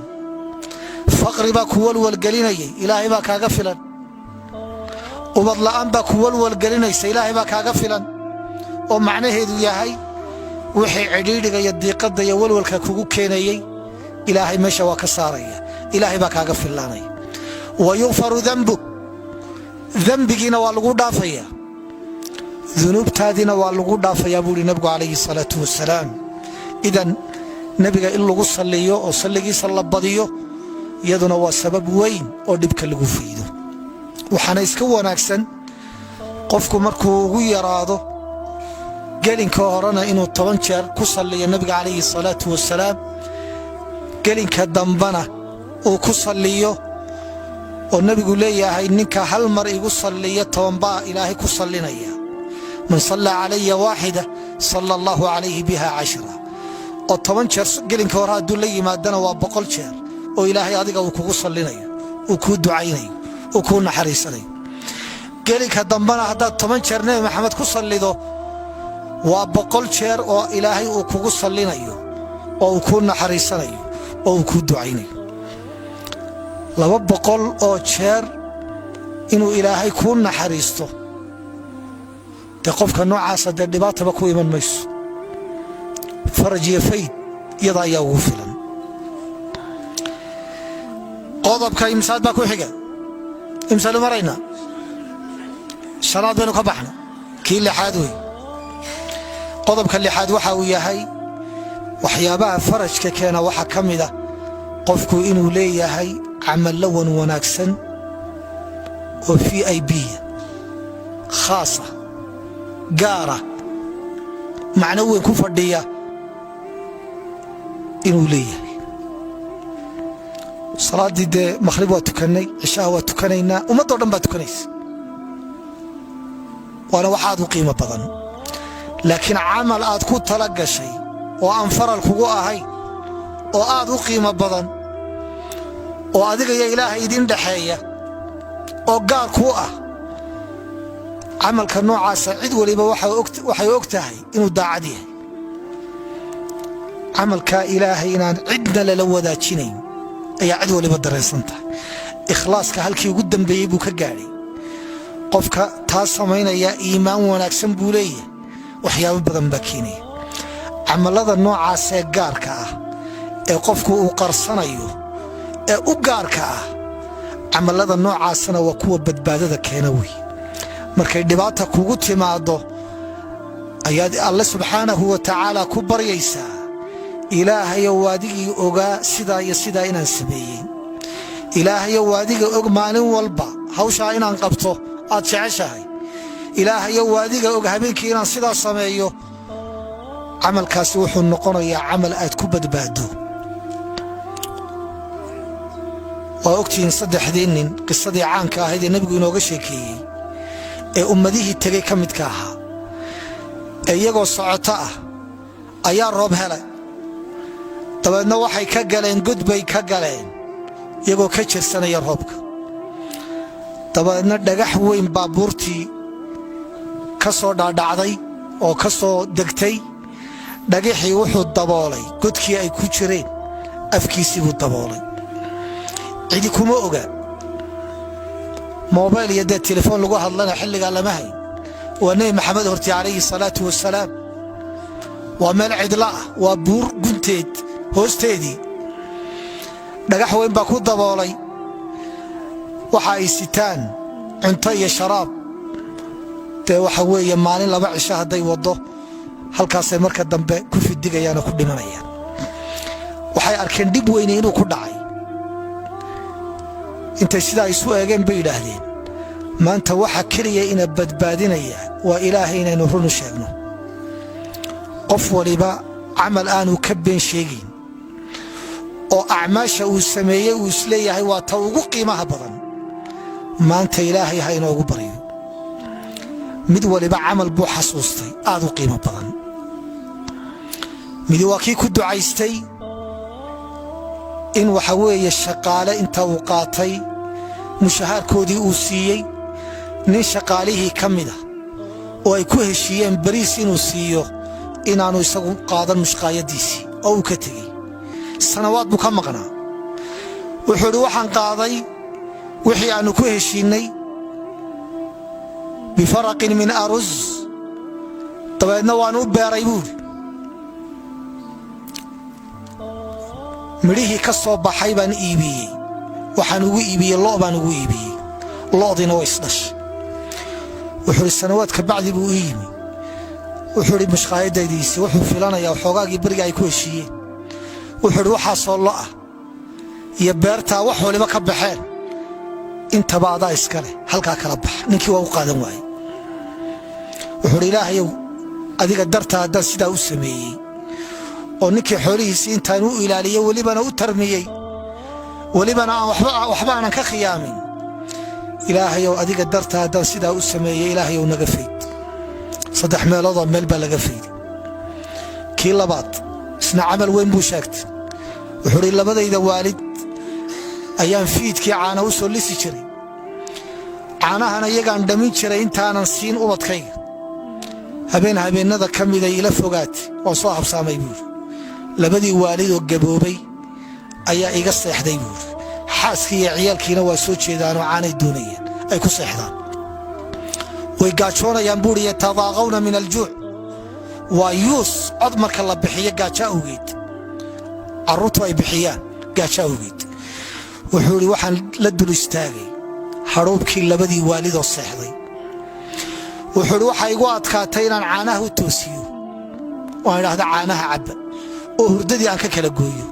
Faqri baa ku walwalgelinayay, Ilaahay baa kaaga filan. Ubad la'aan baa ku walwalgelinaysa, Ilaahay baa kaaga filan." Oo macnaheedu yahay, wixii cidhiidhiga iyo diiqadda iyo walwalka kugu keenayey Ilaahay meesha waa ka saaraya, Ilaahay baa kaaga fillaanaya. Wa yukfaru dambuk, dembigiina waa lagu dhaafaya, dunuubtaadiina waa lagu dhaafayaa, buu ihi nabigu calayhi salaatu wasalaam. Idan nebiga in lagu salliyo oo salligiisa la badiyo iyaduna waa sabab weyn oo dhibka lagu faydo. Waxaana iska wanaagsan qofku markuu ugu yaraado gelinka horena inuu 10 jeer ku salliyo nabiga calayhi salaatu wasalaam, gelinka dambana uu ku salliyo, oo nebigu leeyahay: "Ninka hal mar igu salliya, 10 baa Ilaahay ku sallinaya. Man sallaa calaya waaxida, salla Allahu calayhi biha cashra." Oo 10 jeer gelinka hore hadduu la yimaadana waa 100 jeer oo Ilaahay adiga uu kugu sallinayo, uu kuu ducaynayo, uu kuu naxariisanayo. Gelinka dambena haddaad 10 jeer Nebi Maxamed ku sallido, waa 100 jeer oo Ilaahay uu kugu sallinayo, oo uu kuu naxariisanayo, oo uu kuu ducaynayo. 200 oo jeer inuu Ilaahay kuu naxariisto, dee qofka noocaasa dee dhibaataba ku iman mayso. Faraj iyo fayd iyada ayaa ugu filan. Qodobka imsaad baa ku xiga? Imsaanu maraynaa? Shanaad baynu ka baxna, kii lixaad wey. Qodobka lixaad waxa uu yahay, waxyaabaha farajka keena waxaa ka mida qofku inuu leeyahay camallo wan wanaagsan oo VIP khaasa, gaara, macno weyn ku fadhiya inuu leeyahay. Salaaddii dee makhrib waa tukannay, cishaha waa tukanaynaa, ummaddoo dhan baa tukanaysa, waana wax aad u qiimo badan. Laakiin camal aad ku tala gashay oo aan faral kugu ahayn oo aad u qiimo badan oo adiga iyo Ilaahay idin dhaxeeya oo gaar kuu ah, camalka noocaasa cid waliba waxay og tahay inuu daacad yahay. Camalkaa Ilaahay inaan cidna lala wadaajinayn ayaa cid waliba dareensan tahay. Ikhlaaska halkii ugu dambeeyey buu ka gaadhay. Qofka taa samaynaya iimaan wanaagsan buu leeyahay. Waxyaabo badan baa keenaya camallada noocaasee gaarka ah ee qofku uu qarsanayo ee u gaarka ah. Camallada noocaasna waa kuwa badbaadada keena wey. Markay dhibaata kugu timaaddo ayaad Alle subxaanahu wa tacaala ku baryaysaa. Ilaahayow waadigii ogaa sidaa iyo sidaa inaan sameeyey. Ilaahayow waadiga og maalin walba hawshaa inaan qabto aad jeceshahay. Ilaahayow waadiga og habeenkii inaan sidaa sameeyo. Camalkaasi wuxuu noqonayaa camal aad ku badbaado. Waa ogtihiin saddexdii nin qisadii caanka ahayd ee nebigu inooga sheekeeyey ee ummadihii tegey ka midka ahaa, ee iyagoo socoto ah ayaa roob helay. Dabeedna waxay ka galeen god bay ka galeen iyagoo ka jirsanaya roobka. Dabeedna dhagax weyn baa buurtii ka soo dhaadhacday oo ka soo degtay. Dhagixii wuxuu daboolay godkii ay ku jireen, afkiisii buu daboolay. Cidi kuma oga, mobayl iyo dee telefoon lagu hadlana xilligaa lama hayn. Waa Nebi Maxamed horti calayhi salaatu wasalaam. Waa meel cidla ah, waa buur gunteed hoosteedii. Dhagax weyn baa ku daboolay. Waxa ay sitaan cunto iyo sharaab, dee waxa weeye maalin laba cisho hadday waddo, halkaasay marka dambe ku fidigayaan oo ku dhimanayaan. Waxay arkeen dhib weyne inuu ku dhacay. Intay sidaa isu eegeen bay yidhaahdeen, maanta waxa keliya ina badbaadinaya waa Ilaahay inaynu runu sheegno. Qof waliba camal aanu ka been sheegayn oo acmaasha uu sameeyey uu isleeyahay waa ta ugu qiimaha badan, maanta Ilaahay ha inoogu baryo. Mid waliba camal buu xasuustay aad u qiimo badan. Midi waa kii ku ducaystay in waxa weeye shaqaale inta uu qaatay mushahaarkoodii uu siiyey, nin shaqaalihii ka mida oo ay ku heshiiyeen bariis inuu siiyo inaannu isagu qaadan mushqaayaddiisii oo uu ka tegey. Sanawaad buu ka maqnaa. Wuxuu idhi, waxaan qaaday wixii aannu ku heshiinnay bifaraqin min arus, dabeedna waan u beeray buudhi. Midhihii ka soo baxay baan iibiyey. Waxaan ugu iibiyey lo' baan ugu iibiyey, lo'diina way isdhashay. Wuxuu idhi, sanawaad ka bacdi buu ii yimi. Wuxuu idhi, mushqaayadaydiisi. Wuxuu filanayaa xoogaagii beriga ay ku heshiiyeen. Wuxuu idhi, waxaasoo lo'ah iyo beertaa wax waliba ka baxeen intaba adaa iska leh, halkaa kala bax. Ninkii waa u qaadan waayey. Wuxuu idhi, Ilaahayow, adiga dartaa haddaan sidaa u sameeyey oo ninkii xoolihiisii intaan u ilaaliyey, welibana u tarmiyey, welibana aan waxba aanan ka khiyaamin, Ilaahayow, adiga dartaa haddaan sidaa u sameeyey, Ilaahayow naga fayd. Saddex meeloodoo meel baa laga fayday. Kii labaad isna camal weyn buu sheegtay. Wuxuu idhi, labadayda waalid ayaan fiidkii caana u soo lisi jiray, caanahana iyagaan dhammin jiray intaanan siin ubadkayga. Habeen habeennada ka miday ila fogaatay, waan soo habsaamay buuri. Labadii waalidoo gaboobay ayaa iga seexday buuri. Xaaskii iyo ciyaalkiina waa soo jeedaanoo caanay doonayeen ay ku seexdaan. Way gaajoonayaan buuri, yatadaaqawna min aljuuc. Waa yuus cod marka la bixiyo gaajo awgeed, carruurtu ay bixiyaan gaajo awgeed. Wuxuu idhi, waxaan la dul istaagay hadhuubkii labadii waalidoo seexday. Wuxuu idhi, waxaa igu adkaatay inaan caanaha u toosiyo oo aan idhaahda caanaha cabba, oo hurdadii aan ka kala gooyo.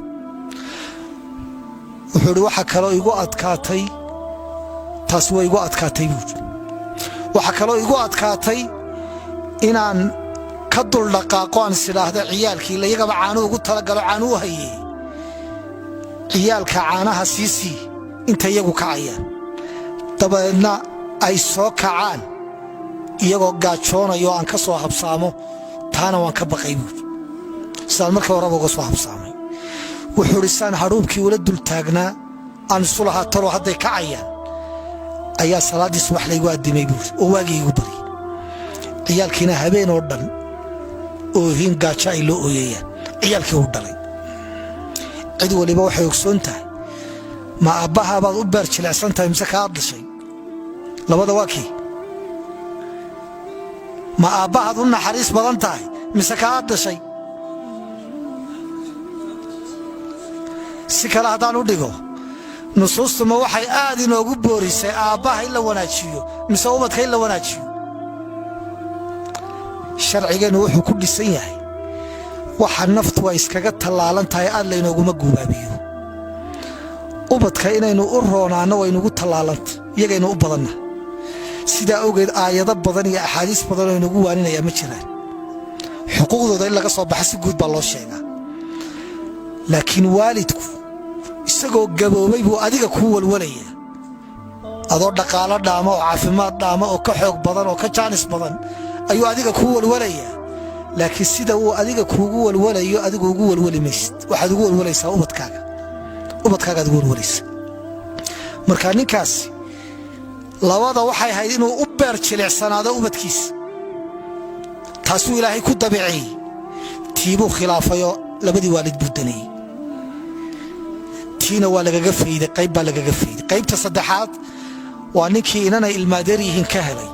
Wuxuu idhi, waxaa kaloo igu adkaatay, taas way igu adkaatay buuri. Waxaa kaloo igu adkaatay inaan ka duldhaqaaqo, aan is idhaahda ciyaalkii iyagaba caanuu ugu talagalo, caanuu u hayey, ciyaalka caanaha siisii inta iyagu kacayaan, dabadeedna ay soo kacaan iyagoo gaajoonayo, aan ka soo habsaamo. Taana waan ka baqay buuri, sidaan markii horeba uga soo habsaamay. Wuxuu idhi, saan hadhuubkii ula dul taagnaa, aan isu lahaa talo hadday kacayaan, ayaa salaaddii subax laygu addimay buuri oo waagii igu baryay. Ciyaalkiina habeen oo dhan oohin gaajo ay loo ooyayaan ciyaalkii u dhalay. Cid waliba waxay ogsoon tahay, ma aabbaha baad u beer jilicsan tahay mise kaad dhashay? Labada waa kii. Ma aabbahaad u naxariis badan tahay mise kaad dhashay? Si kale haddaan u dhigo, nusuustuma waxay aad inoogu boorisay aabbaha in la wanaajiyo mise ubadka in la wanaajiyo? Sharcigeennu wuxuu ku dhisan yahay Waxa naftu ay iskaga tallaalan tahay aad laynooguma guubaabiyo. Ubadka inaynu u roonaanno waynugu tallaalanta, iyagaynu u badanna. Sidaa awgeed aayado badan iyo axaadiis badan oo aynugu waaninayaa ma jiraan. Xuquuqdooda in laga soo baxa si guud baa loo sheegaa, laakiin waalidku isagoo gaboobay buu adiga kuu walwalaya, adoo dhaqaalo dhaama oo caafimaad dhaama oo ka xoog badan oo ka jaanis badan ayuu adiga kuu walwalayaa. Laakiin sida uu adiga kuugu walwalayo adigu ugu walwali maysid. Waxaad ugu walwalaysaa ubadkaaga, ubadkaagaad ugu walwalaysaa. Marka ninkaasi labada waxay ahayd inuu u beer jilicsanaado ubadkiisa, taasuu Ilaahay ku dabiiciyey. Tiibuu khilaafayoo labadii waalid buu daneeyey. Tiina waa lagaga fayday, qayb baa lagaga fayday. Qaybta saddexaad waa ninkii inanay ilmaadeer yihiin ka helay,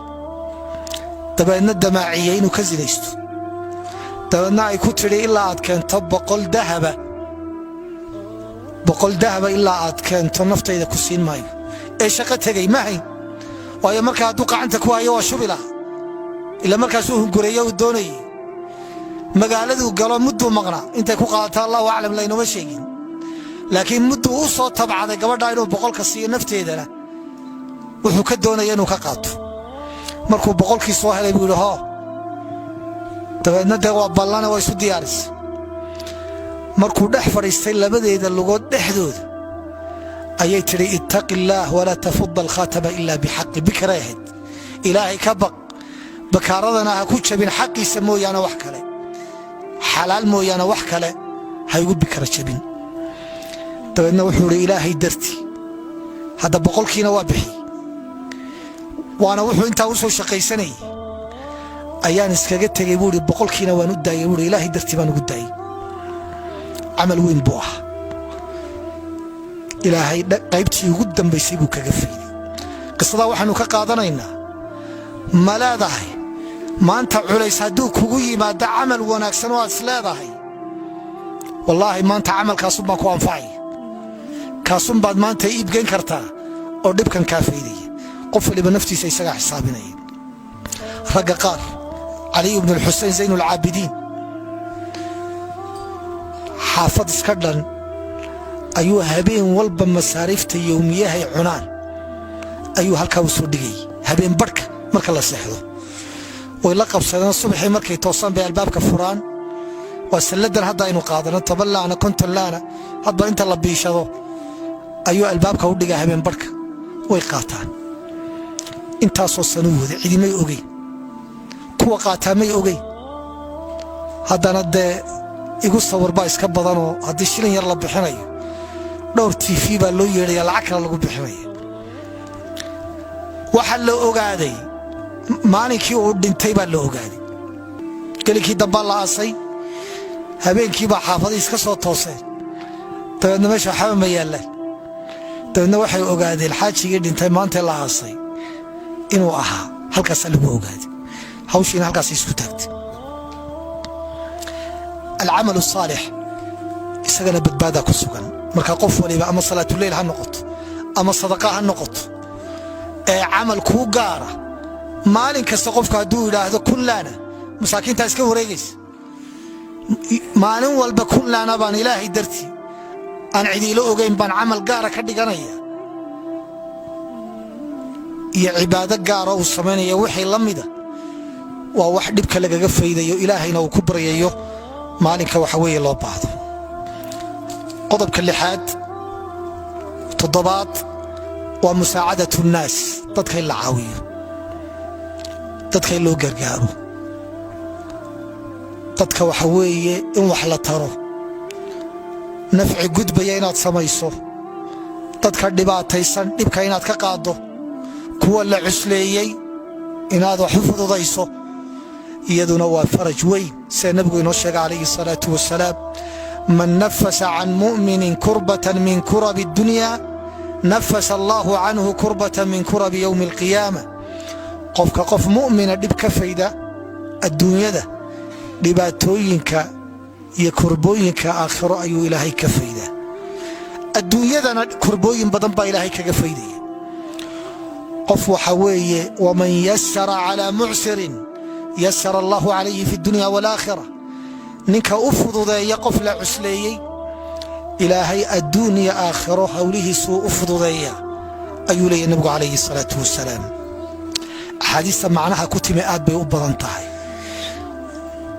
dabeedna damaaciyey inuu ka sinaysto. Dabeedna ay ku tidhi, "Ilaa aad keento 100 dahaba, 100 dahaba ilaa aad keento naftayda ku siin maayo." Ee shaqo tegey ma hayn, waayo markaa hadduu qacanta ku hayo waa shubi lahaa, ila markaasuu hungureeye uu doonayey. Magaaladuu galo, mudduu maqnaa, intay ku qaadato Allahu aclam, laynoma sheegin, laakiin mudduu u soo tabcaday gabadhaa inuu 100-ka siiyo, nafteedana wuxuu ka doonaya inuu ka qaato. Markuu 100-kii soo helay buu yidhi, "Hoo." Dabeedna dee waa ballane, waa isu diyaarisay. Markuu dhex fadhiistay labadeeda lugood dhexdooda ayay tidhi, "Ittaqi illaah walaa tafuda alkhaatama ila bixaqi." Bikray ahayd. "Ilaahay ka baq, bakaaradana ha ku jabin xaqiisa mooyaane wax kale, xalaal mooyaane wax kale ha igu bikara jabin." Dabeedna wuxuu idhi, "Ilaahay dartii." Hadda 100-kiina waa bixiyey, waana wuxuu intaa u soo shaqaysanayay. "Ayaan iskaga tegey," buu ihi, "100-kiina waan u daayey," buu ihi, "Ilaahay dartii baan ugu daayey." Camal weyn buu ahaa. Ilaahay qaybtii ugu dambaysay buu kaga fayday. Qisadaa waxaanu ka qaadanaynaa, ma leedahay maanta culays hadduu kugu yimaado camal wanaagsan oo aad is leedahay, "Wallaahi maanta camalkaasun baan ku anfacaya," kaasun baad maanta iibgeyn kartaa oo dhibkan kaa faydaya. Qof waliba naftiisa isagaa xisaabinaya. Ragga qaar, Caliy bnu Alxusein Zayn Alcaabidiin, xaafad iska dhan ayuu habeen walba masaariifta yowmiyahay cunaan ayuu halkaa u soo dhigayay. Habeen barhka marka la seexdo way la qabsadeen. Subaxii markay toosaan bay albaabka furaan. Waa salladan hadda aynu qaadano, 10 laana, 50 laana, hadba inta la biishado ayuu albaabka u dhigaa habeen barhka, way qaataan. Intaasoo sanuu waday, cidimay ogeyn, kuwa qaataa may ogeyn. Haddana dee igu sawir baa iska badanoo haddii shilin yar la bixinayo dhowr TV baa loo yeedhaya, lacag kale lagu bixinaya. Waxaa la ogaaday maalinkii uu dhintay baa la ogaaday. Gelinkii dambaa la aasay, habeenkiibaa xaafadihii iska soo tooseen. Dabeedna meesha waxba ma yaallaan. Dabeedna waxay ogaadeen xaajigii dhintay maanta la aasay inuu ahaa. Halkaasaa lagu ogaaday, hawshiina halkaas isku taagtay. Alcamal asaalix isagana badbaadaa ku sugan. Marka qof waliba, ama salaatuleyl ha noqoto ama sadaqa ha noqoto, ee camal kuu gaara maalin kasta qofku hadduu yidhaahdo 1000 laana, masaakiintaa iska wareegaysa, maalin walba 1000 laana baan Ilaahay dartii aan cidiilo ogayn baan camal gaara ka dhiganaya iyo cibaado gaara uu samaynaya, wixii la mida waa wax dhibka lagaga faydayo, Ilaahayna uu ku baryayo maalinka waxa weeye loo baahdo. Qodobka lixaad, toddobaad, waa musaacadatu nnaas, dadka in la caawiyo, dadka in loo gargaaro, dadka waxa weeye in wax la taro, nafci gudbaya inaad samayso, dadka dhibaataysan dhibka inaad ka qaaddo, kuwa la cusleeyey inaad wax u fududayso, iyaduna waa faraj weyn. Sida nebigu inoo sheegay calayhi salaatu wasalaam, "Man nafasa can mu'minin kurbatan min kurabi addunya, nafasa Allahu canhu kurbatan min kurabi yowmi alqiyaama." Qofka qof mu'mina dhib ka fayda adduunyada, dhibaatooyinka iyo kurbooyinka aakhiro ayuu Ilaahay ka faydaa. Adduunyadana kurbooyin badan baa Ilaahay kaga faydaya. Qof waxa weeye, "Waman yasara calaa mucsirin yasara Allahu calayhi fi dunya waalaakhira." Ninka u fududeeya qof la cusleeyey, Ilaahay adduun iyo aakhiro howlihiisuu u fududeeya, ayuu leeyahy nabigu calayhi salaatu wasalaam. Axaadiista macnaha ku timi aad bay u badan tahay.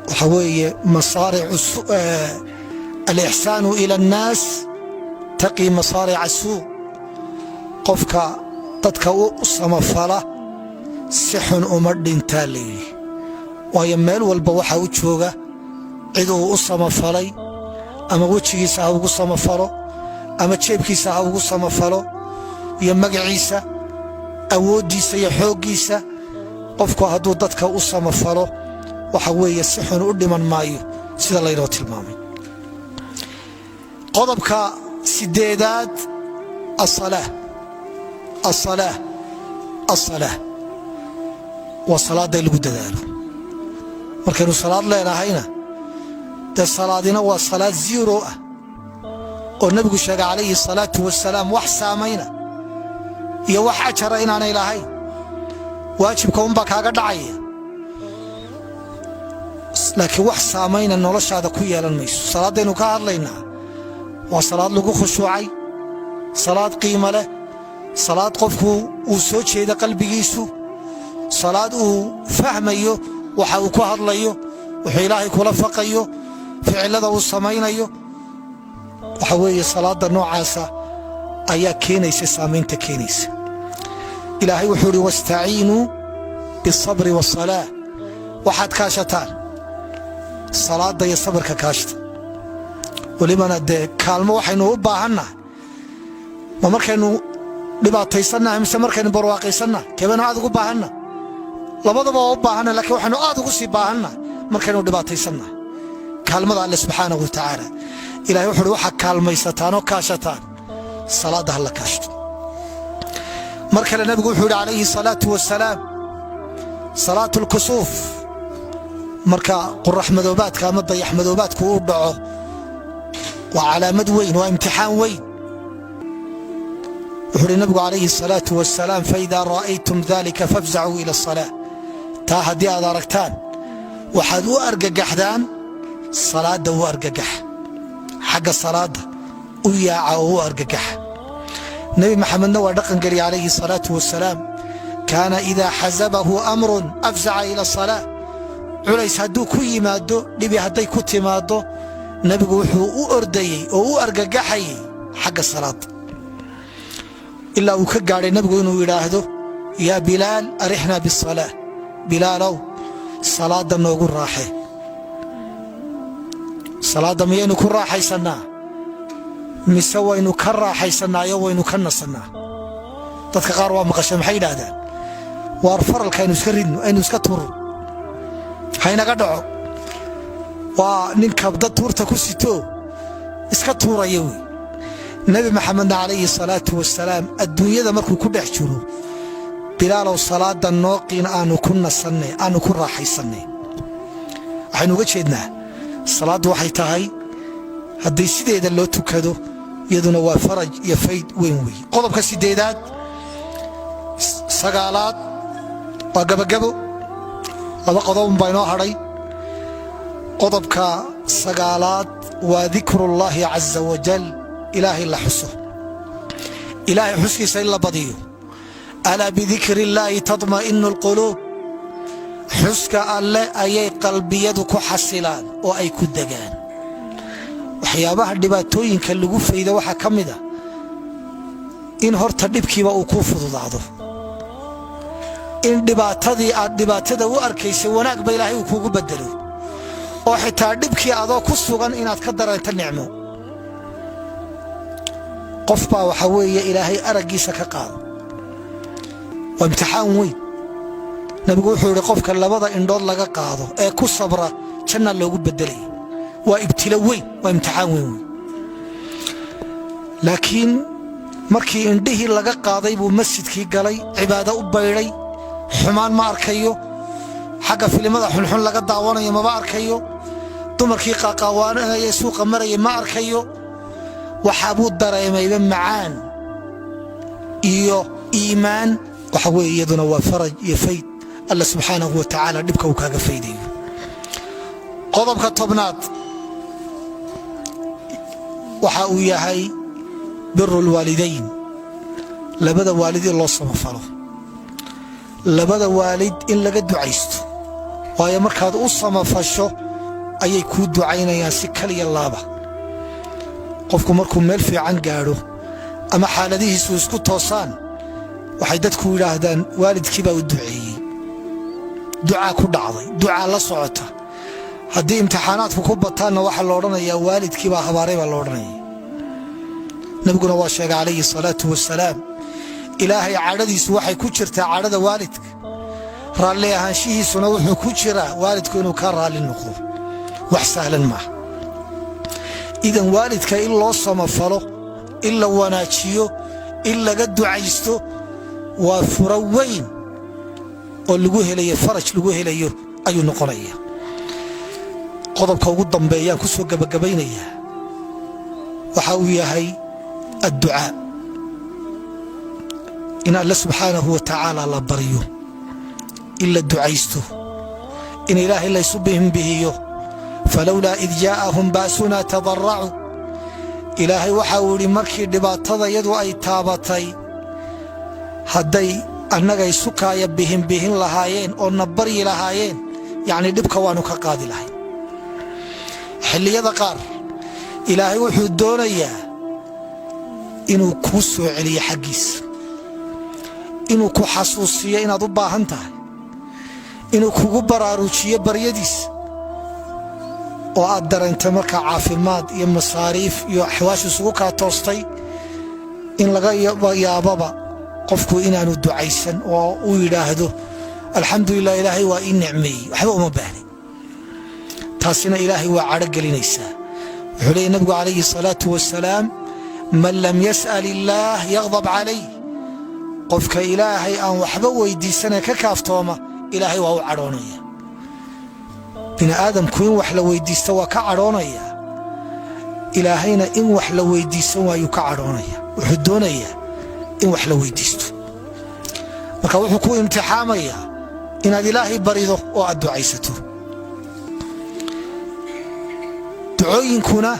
Waxa weeye masaaricu alixsaanu ila annaas taqii masaarica asuu. Qofka dadka u samafala si xun uma dhintaa layidhi, waayo meel walba waxaa u jooga cid uu u samafalay, ama wejigiisa ha ugu samafalo ama jeebkiisa ha ugu samafalo iyo magaciisa, awooddiisa iyo xooggiisa. Qofku hadduu dadka u samafalo, waxa weeye si xun u dhiman maayo, sida laynoo tilmaamay. Qodobka sideedaad: asalaa, asalaa, asalaa. Waa salaadda in lagu dadaalo. Markaynu salaad leenahayna, dee salaadina waa salaad zero ah oo nebigu sheegay calayhi salaatu wasalaam wax saamayna iyo wax ajara inaanay lahayn. Waajibka unbaa kaaga dhacaya, laakiin wax saamayna noloshaada ku yeelan mayso. Salaaddaynu ka hadlaynaa waa salaad lagu khushuucay, salaad qiimo leh, salaad qofku uu soo jeeda qalbigiisu, salaad uu fahmayo waxa uu ku hadlayo, wuxuu Ilaahay kula faqayo, ficilada uu samaynayo. Waxa weeye salaadda noocaasa ayaa keenaysa saamaynta keenaysa. Ilaahay wuxuu uhi: wastaciinuu biasabri wasalaa. Waxaad kaashataan salaadda iyo sabirka, kaashta. Welibana dee kaalmo waxaynu u baahannahay ma markaynu dhibaataysannahay mise markaynu barwaaqaysannahay? Keebaynu aad ugu baahannahay? Labadaba waa u baahannahay, lakiin waxaynu aad ugu sii baahannahay markaynu dhibaataysannahay kaalmada Alle subxaanahu wa tacaala. Ilahay wuxu uhi: waxaa kaalmaysataan oo kaashataan salaadda, ha la kaashto. Mar kale nabigu wuxuu yidhi calayhi salaatu wasalaam, salaatu lkusuuf, marka qorax madoobaadka ama dayax madoobaadku uu dhaco, waa calaamad weyn, waa imtixaan weyn. Wuxuu uhi nabigu calayhi salaatu wasalaam: faida ra'aytum dalika fafzacuu ila asalaa. Taa haddii aad aragtaan, waxaad u argagaxdaan salaadda, u argagaxa xagga salaadda, u yaaca oo u argagaxa. Nebi Maxamedna waa dhaqan geliya calayhi salaatu wasalaam. Kaana idaa xasabahu amrun afzaca ila asalaa. Culays hadduu ku yimaado, dhibi hadday ku timaaddo, nebigu wuxuu u ordayey oo u argagaxayay xagga salaadda, ilaa uu ka gaadhay nebigu inuu yidhaahdo: yaa Bilaal, arixna bisalaa. Bilaalow, salaadda noogu raaxee. Salaadda miyaynu ku raaxaysannaa mise waynu ka raaxaysannaayo waynu ka nasannaa? Dadka qaar waa maqashay, maxay yidhaahdaan? Waar faralka aynu iska ridno, aynu iska tuurno, haynaga dhaco. Waa ninka dad tuurta ku sitoo iska tuuraya wey. Nebi Maxamedna calayhi salaatu wasalaam adduunyada markuu ku dhex jiro: Bilaalow, salaada nooqiin, aanu ku nasanne, aanu ku raaxaysanne. Waxaynu uga jeednaa salaaddu waxay tahay haddii sideeda loo tukado, iyaduna waa faraj iyo fayd weyn weeye. Qodobka sideedaad, sagaalaad, waa gabagabo, laba qodobun baa inoo hadhay. Qodobka sagaalaad waa dikrullaahi caza wajal, Ilaahay la xuso, Ilaahay xuskiisa in la badiyo. Alaa bidikri illaahi tatma'inu alquluub. Xuska Alle ayay qalbiyadu ku xasilaan oo ay ku degaan. Waxyaabaha dhibaatooyinka lagu fayda waxaa ka mid a in horta dhibkiiba uu kuu fududaado, in dhibaatadii aad dhibaatada u arkaysay wanaagba Ilaahay uu kuugu bedelo, oo xitaa dhibkii adoo ku sugan inaad ka dareento nicmo. Qof baa waxaa weeye Ilaahay araggiisa ka qaado, waa imtixaan weyn. Nabigu wuxuu yidhi: qofka labada indhood laga qaado ee ku sabra, janna loogu bedelaya. Waa ibtilo weyn, waa imtixaan weyn wey. Laakiin markii indhihii laga qaaday buu masjidkii galay, cibaado u baydhay. Xumaan ma arkayo, xagga filimada xunxun laga daawanayo maba arkayo, dumarkii qaaqaawaanaya suuqa maraya ma arkayo. Waxaa buu dareemayba macaan iyo iimaan. Waxa weeye iyaduna waa faraj iyo fayd Alla subxaanahu wa tacaala dhibka uu kaaga faydayo. Qodobka 10aad. Waxa uu yahay biru lwaalidayn, labada waalid in loo samafalo, labada waalid in laga ducaysto, waayo markaad u samafasho ayay kuu ducaynayaan si kaliya laaba. Qofku markuu meel fiican gaadho ama xaaladihiisu isku toosaan, waxay dadku yidhaahdaan, "Waalidkii baa u duceeyey, ducaa ku dhacday, ducaa la socota." Haddii imtixaanaadku ku bataanna, waxaa la odhanayaa, "Waalidkii baa habaaray," baa la odhanaya. Nabiguna waa sheegay calayhi salaatu wasalaam, Ilaahay cadhadiisu waxay ku jirtaa cadhada waalidka, raalli ahaanshihiisuna wuxuu ku jiraa waalidku inuu ka raalli noqdo. Wax sahlan maaha. Idan waalidka in loo samafalo, in la wanaajiyo, in laga ducaysto waa furo weyn oo lagu helayo faraj, lagu helayo ayuu noqonaya. Qodobka ugu dambeeyaan ku soo gebagabaynayaa waxa uu yahay adducaa, in Alle subxaanahu wa tacaala la baryo, in la ducaysto, in Ilaahay laysu bihinbihiyo. Falowlaa id jaa'ahum ba'sunaa tadaracuu. Ilaahay waxa uu yidhi, markii dhibaatada yadu ay taabatay, hadday annaga isukaaya bihinbihin lahaayeen oo na baryi lahaayeen, yacnii dhibka waannu ka qaadi lahayn. Xilliyada qaar Ilaahay wuxuu doonayaa inuu kuu soo celiyo xaggiisa, inuu ku xasuusiyo inaad u baahan tahay, inuu kugu baraarujiyo baryadiisa, oo aad dareentay markaa caafimaad iyo masaariif iyo axwaashu isugu kaa toostay, in laga yaababa qofku inaanu ducaysan oo uu yidhaahdo, "Alxamdulilah, Ilaahay waa ii nicmeeyey, waxba uma baahnin." Taasina Ilaahay waa cadho gelinaysaa. Wuxuu leeyay nabigu calayhi salaatu wasalaam, "Man lam yas'al illaah yaqdab calayh." Qofka Ilaahay aan waxba weydiisanee ka kaaftooma, Ilaahay waa u cadhoonaya. Bini aadamku in wax la weydiista waa ka cadhoonaya, Ilaahayna in wax la weydiisan waayuu ka cadhoonaya. Wuxuu doonayaa in wax la weydiisto. Marka wuxuu ku imtixaamayaa inaad Ilaahay barido oo aad ducaysato. Ducooyinkuna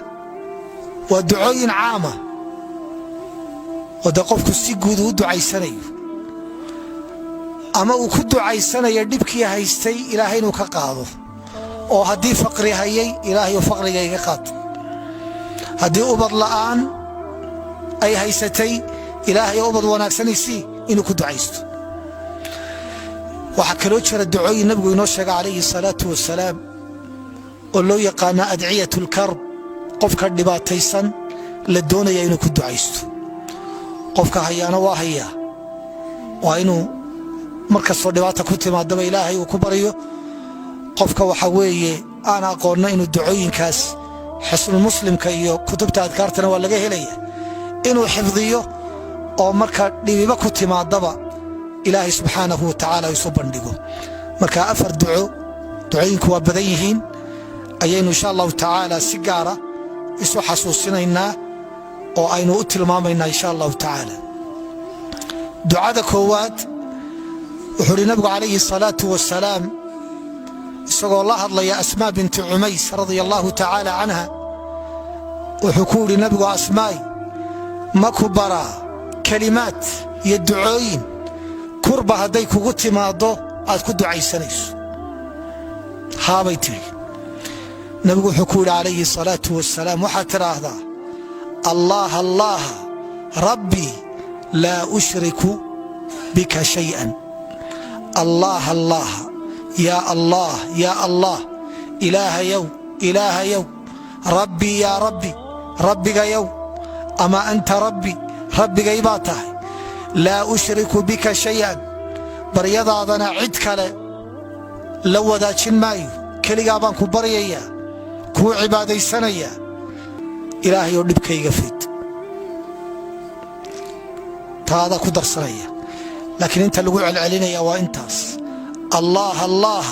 waa ducooyin caama oo dee qofku si guud uu ducaysanayo, ama uu ku ducaysanayo dhibkii haystay Ilaahay inuu ka qaado, oo haddii faqri hayay, "Ilaahayu, faqriga iga qaad." Haddii ubad la'aan ay haysatay, "Ilaahay, ubad wanaagsanaysi," inuu ku ducaysto. Waxaa kaloo jira ducooyin nabigu inoo sheega calayhi salaatu wasalaam oo loo yaqaana adciyat lkarb, qofka dhibaataysan la doonaya inuu ku ducaysto. Qofka hayaana waa hayaa, waa inuu mar kastoo dhibaata ku timaadaba Ilaahay uu ku baryo. Qofka waxa weeye aan aqoonna inuu ducooyinkaas, Xisnulmuslimka iyo kutubta adkaartana waa laga helaya, inuu xifdiyo oo marka dhibiba ku timaadaba Ilaahay subxaanahu wa tacaala isu bandhigo. Marka afar duco, ducooyinku waa badan yihiin, ayaynu insha Allahu tacaala si gaara isu xasuusinaynaa oo aynu u tilmaamaynaa insha Allahu tacaala. Ducada koowaad, wuxuu uhi nabigu calayhi salaatu wasalaam, isagoo la hadlaya Asmaa binti Cumays radia allahu tacaala canha, wuxuu ku yidhi nabigu, "Asmaay, ma ku baraa kelimaad iyo ducooyin kurba hadday kugu timaaddo aad ku ducaysanayso?" "Haabay," tidhi. Nabigu wuxuu ku yidhi calayhi salaatu wasalaam, "Waxaad tidhaahdaa: Allah Allah rabbii, laa ushriku bika shay'an. Allah Allah, yaa Allah, yaa Allah, Ilaahayow, Ilaahayow, rabbii, yaa rabbi, rabbigayow, ama anta rabbi, rabbigay baa tahay, laa ushriku bika shayan, baryadaadana cid kale la wadaajin maayo, keligaa baan ku baryayaa, kuu cibaadaysanayaa, Ilaahayoo dhibkayga fid." Taadaa ku darsanaya, laakiin inta lagu celcelinaya waa intaas: Allah Allah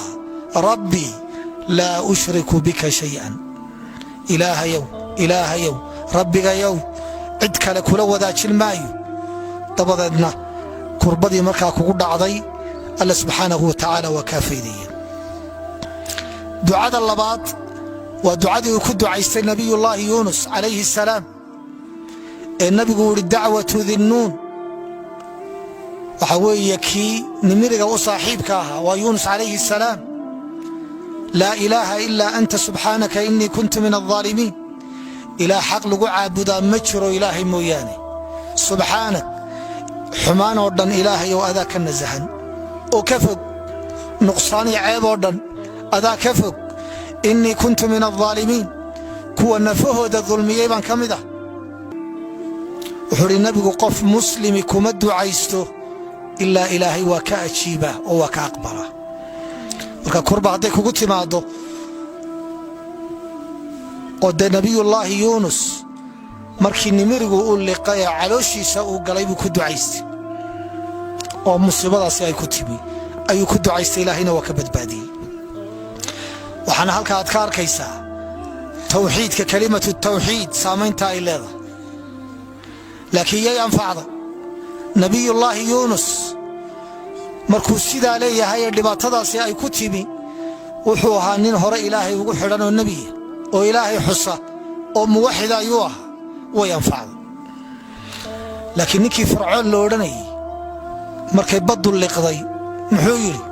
rabbii, laa ushriku bika shayan. Ilaahayow, Ilaahayow, rabbigayow, cid kale kula wadaajin maayo. Dabadeedna kurbadii markaa kugu dhacday Alla subxaanahu wa tacaala waa kaa faydaya. Ducada labaad waa ducadii uu ku ducaystay Nabiyullaahi Yuunus calayhi salaam. Ee nabigu yidhi dacwatu Dinnuun, waxa weeye kii nimiriga u saaxiibka ahaa, waa Yuunus calayhi asalaam. "Laa ilaaha ilaa anta, subxaanaka, innii kuntu min alظaalimiin." Ilaah xaq lagu caabudaa ma jiro Ilaahay mooyaane. Subxaanak, xumaan oo dhan Ilaahay oo adaa ka nasahan oo ka fog, nuqsaan iyo ceeb oo dhan adaa ka fog. "Innii kuntu min alظaalimiin", kuwa nafahooda dulmiyey baan ka mid ah. Wuxuu idhi nabigu, qof muslimi kuma ducaysto ilaa Ilaahay waa ka ajiibaa oo waa ka aqbalaa. Marka kurba hadday kugu timaaddo, oo dee Nabiyullaahi Yuunus markii nimirigu u liqay ee calooshiisa uu galay buu ku ducaystay, oo musiibadaasi ay ku timi ayuu ku ducaystay, Ilaahayna waa ka badbaadiyey. Waxaana halka aad ka arkaysaa tawxiidka, kalimatu tawxiid, saamaynta ay leedahay. Laakiin yay anfacda? Nabiyullaahi Yuunus markuu sidaa leeyahay ee dhibaatadaasi ay ku timi, wuxuu ahaa nin hore Ilaahay ugu xidhan oo nebiya oo Ilaahay xusa oo muwaxida ayuu ahaa. Way anfacday. Laakiin ninkii Fircoon lo odhanayay markay baddu liqday muxuu yidhi?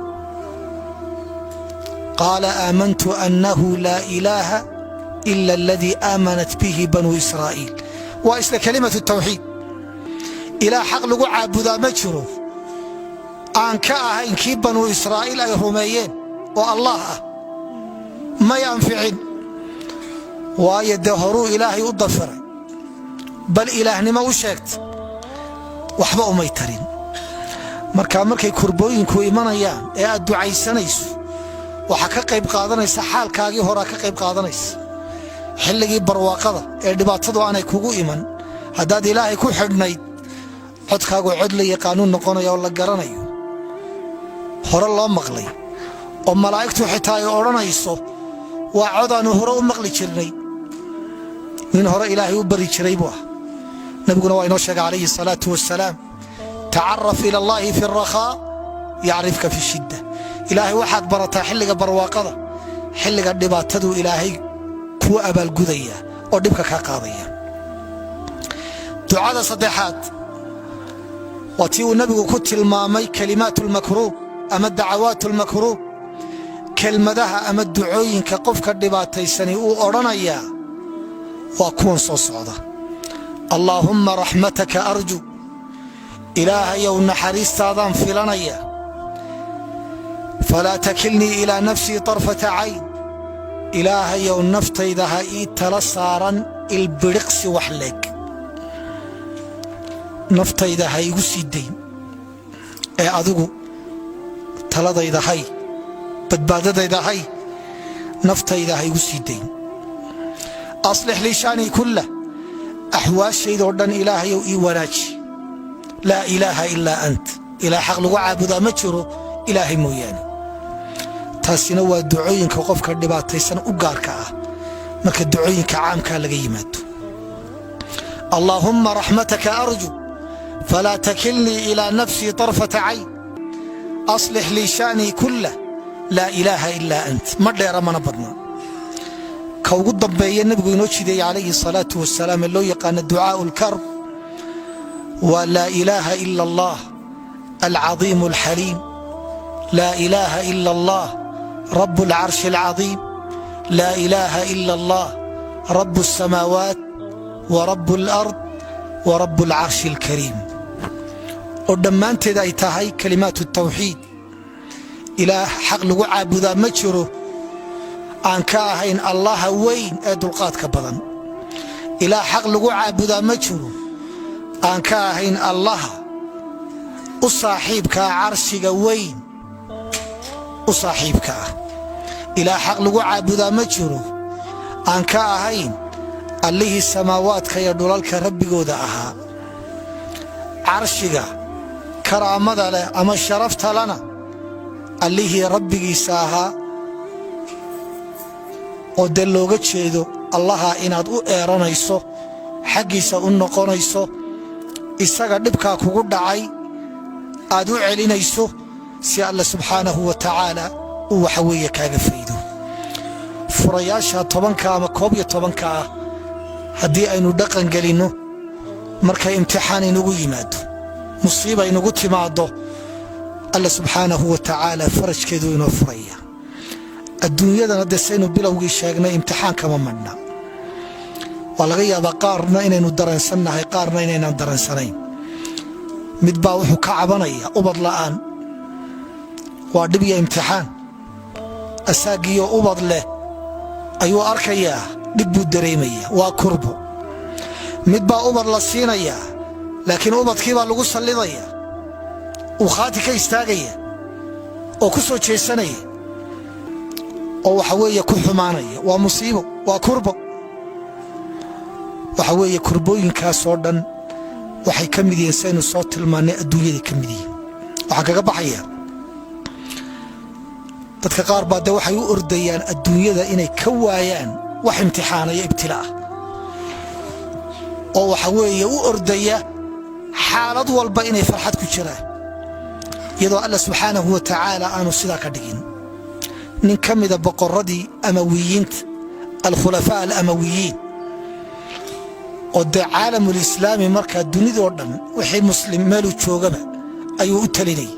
"Qaala aamantu annahu laa ilaaha ila aladii aamanat bihi banuu Israa'iil." Waa isla kalimatu tawxiid. Ilaah xaq lagu caabudaa ma jiro aan ka ahayn kii Banuu Israa'iil ay rumeeyeen oo Allah ah. May anficin, waayo dee horuu Ilaahay u dafiray, bal ilaahnimo u sheegtay, waxba umay tarin. Marka markay kurbooyinku imanayaan ee aad ducaysanayso, waxaa ka qayb qaadanaysa xaalkaagii horaa ka qayb qaadanaysa. Xilligii barwaaqada ee dhibaatadu aanay kugu iman haddaad Ilaahay ku xidhnayd, codkaagu cod la yaqaanuu noqonaya oo la garanayo, hore loo maqlay, oo malaa'igtu xitaa ay odhanayso, "Waa codaannu hore u maqli jirnay." Nin hore Ilaahay u bari jiray buu ah. Nabiguna waa inoo sheegay calayhi salaatu wasalaam, "Tacaraf ila Allahi fi rakhaa yacrifka fi shidda." Ilaahay waxaad barataa xilliga barwaaqada, xilliga dhibaataduu Ilaahay kuu abaalgudaya oo dhibka kaa qaadaya. Ducada saddexaad waa tii uu nabigu ku tilmaamay kalimaat lmakruub ama dacawaat lmakruub. Kelmadaha ama ducooyinka qofka dhibaataysani uu odhanayaa waa kuwan soo socda: "Allaahumma raxmataka arju", Ilaahayow naxariistaadaan filanaya. "Falaa takilnii ilaa nafsii tarfata cayn", Ilaahayow naftayda ha ii tala saaran ilbidhiqsi wax leeg, naftayda ha igu sii dayn ee adigu taladayda hay, badbaadadayda hay, naftayda ha igu sii dayn. "Aslix lii shaanii kullah", axwaashaydoo dhan Ilaahayow ii wanaaji. "Laa ilaaha ilaa ant", ilaah xaq lagu caabudaa ma jiro Ilaahay mooyaane. Taasina waa ducooyinka qofka dhibaataysan u gaarka ah marka ducooyinka caamkaa laga yimaado. "Allaahumma raxmataka arju, falaa takilnii ilaa nafsii tarfata cayn, aslix lii shaanii kullah, laa ilaaha ilaa ant." Ma dheera mana badna. Ka ugu dambeeya nebigu inoo jideeyey calayhi salaatu wasalaam ee loo yaqaano ducaau lkarb waa "Laa ilaaha ila Allah alcaiim alxaliim, laa ilaaha ila Allah rabu alcarshi alcaiim, laa ilaaha ila Allah rabu alsamaawaat wa rabu alard wa rabu alcarshi alkariim", oo dhammaanteed ay tahay kalimaat tawxiid. Ilaah xaq lagu caabudaa ma jiro aan ka ahayn Allaha weyn ee dulqaadka badan. Ilaah xaq lagu caabudaa ma jiro aan ka ahayn Allaha u saaxiibkaa carshiga weyn u saaxiibka ah. Ilaah xaq lagu caabudaa ma jiro aan ka ahayn Allihii samaawaadka iyo dhulalka rabbigooda ahaa, carshiga karaamada leh ama sharafta lana Allihii rabbigiisa ahaa. Oo dee looga jeedo Allaha inaad u eeranayso, xaggiisa u noqonayso, isaga dhibkaa kugu dhacay aad u celinayso, si Alla subxaanahu wa tacaala uu waxa weeye kaaga faydo. Furayaasha 10-ka ama 11-ka ah haddii aynu dhaqan gelinno, Markay imtixaan inugu yimaado, musiiba inugu timaado, Alla subxaanahu wa tacaala farajkeedu inoo furaya. Adduunyadana dee saynu bilowgii sheegnay, imtixaan kama madhna. Waa laga yaabaa qaarna inaynu dareensannahay, qaarna inaynaan dareensanayn. Mid baa wuxuu ka cabanaya ubad la'aan, waa dhib iyo imtixaan. Asaagiyo ubad leh ayuu arkayaa, dhib buu dareemaya, waa kurbo. Mid baa ubad la siinayaa, laakiin ubadkii baa lagu sallidaya, uu khaati ka istaagaya oo ku soo jeesanaya oo waxa weeye ku xumaanaya. Waa musiibo, waa kurbo. Waxa weeye kurbooyinkaasoo dhan waxay ka mid yihiin, saynu soo tilmaannay, adduunyaday ka mid yihiin. Waxaan kaga baxaya, dadka qaar baa dee waxay u ordayaan adduunyada inay ka waayaan wax imtixaanaya, ibtilaah, oo waxa weeye u ordaya xaalad walba inay farxad ku jiraan, iyadoo Alla subxaanahu wa tacaala aanu sidaa ka dhigin. Nin ka mida boqorradii Amawiyiinta, alkhulafaa alamawiyiin, oo dee caalamulislaami markaa dunidoo dhan wixii muslim meeluu joogaba ayuu u talinayay,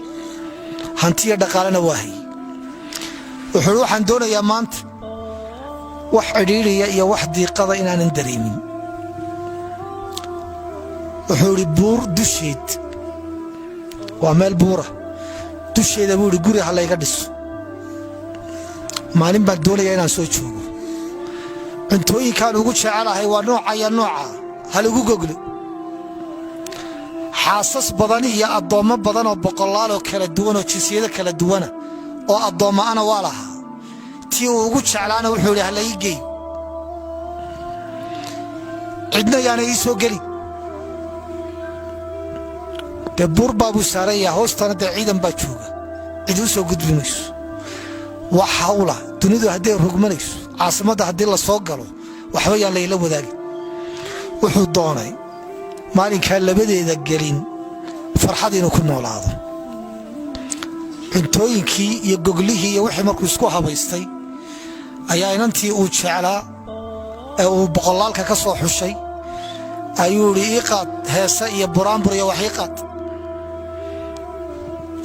hantiya dhaqaalena waa hayey, wuxuu uhi: "Waxaan doonayaa maanta wax cidhiidhiya iyo wax diiqada inaanan dareemin." Wuxuu idhi: "Buur dusheed, waa meel buura dusheeda," buu idhi, "guri ha layga dhiso. Maalin baan doonayaa inaan soo joogo. Cuntooyinkaan ugu jecelahay waa noocaya nooca, ha lagu goglo. Xaasas badan iyo addoommo badan oo boqolaaloo kala duwan oo jinsiyado kala duwana oo addoommo'ana waa lahaa. Tii uu ugu jeclaana," wuxuu idhi, "ha la ii geeyo, cidna yaana ii soo gelin." Dee buur baa buu saaran yaha, hoostana dee ciidan baa jooga, cid u soo gudbi mayso. Wax hawla dunidu hadday rogmanayso, caasimadda haddii la soo galo, waxba yaan layla wadaagin. Wuxuu doonay maalinkaa labadeeda gelin farxad inuu ku noolaado. Cuntooyinkii iyo goglihii iyo wixii markuu isku habaystay ayaa inantii uu jeclaa ee uu boqolaalka ka soo xushay ayuu idhi: "Ii qaad heese iyo buraanbur iyo wax ii qaad."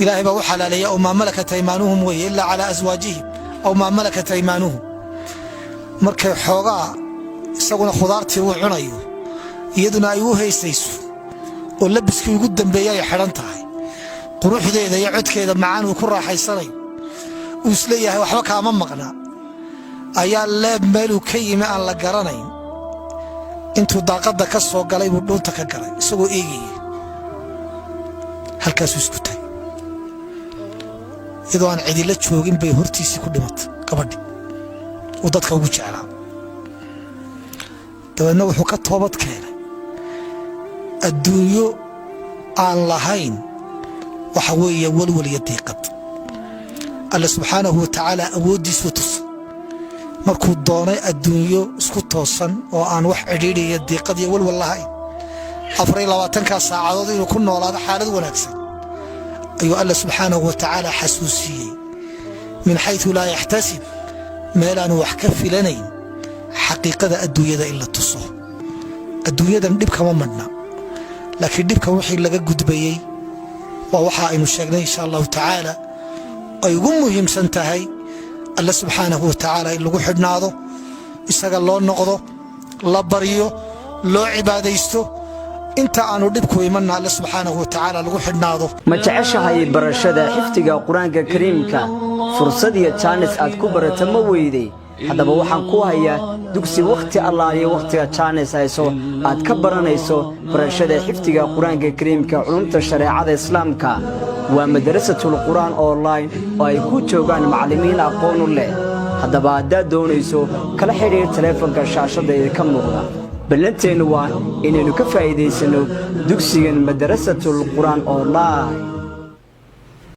Ilaahay baa u xalaaleeya, aw maa malakat aymaanuhum weeye, ilaa calaa aswaajihim aw maa malakat aymaanuhum. Markay xoogaa isaguna khudaartii uu cunayo, iyaduna ay u haysayso oo labiskii ugu dambeeya ay xidhan tahay, quruxdeeda iyo codkeeda macaan uu ku raaxaysanayo, uu isleeyahay waxba kaama maqna, ayaa leeb meeluu ka yimi aan la garanayn intuu daaqadda ka soo galay buu dhuunta ka galay isagoo eegaya. Halkaasuu isku tagay. Iyadoo aan cidila joogin bay hortiisii ku dhimatay gabadhi uu dadka ugu jeclaa. Dabeedna wuxuu ka toobad keenay adduunyo aan lahayn waxa weeye walwal iyo diiqad. Alle subxaanahu wa tacaala awooddiisuu tusa markuu doonay adduunyo isku toosan oo aan wax cidhiidhi iyo diiqad iyo walwal lahayn, 24-kaa saacadood inuu ku noolaado xaalad wanaagsan, ayuu Alla subxaanahu wa tacaala xasuusiyey min xayثu laa yaxtasib, meelaanu wax ka filanayn, xaqiiqada adduunyada in la tuso. Adduunyadan dhib kama madhna, laakiin dhibkan wixii laga gudbayey waa waxa aynu sheegnay, insha Allahu tacaala, ay ugu muhiimsan tahay Alle subxaanahu wa tacaala in lagu xidhnaado, isaga loo noqdo, la baryo, loo cibaadaysto. Inta aanu dhibku imanna Alle subxaanahu wa tacaala lagu xidhnaado.
Ma jeceshahay barashada xifdiga Qur-aanka Kariimka? Fursad iyo jaanis aad ku barata ma weyday? Haddaba waxaan ku hayaa dugsi wakhti allaaliyo wakhtiga jaanis hayso aad ka baranayso barashada xifdiga Qur-aanka Kariimka, culumta shareecada Islaamka. Waa Madarasatul Qur'aan Online oo ay ku joogaan macallimiin aqoon u leh. Haddaba haddaad doonayso, kala xidhiir taleefanka shaashadda idinka muuqda. Ballanteennu waa inaynu ka faa'iidaysanno dugsigan Madarasatul Qur'aan Online.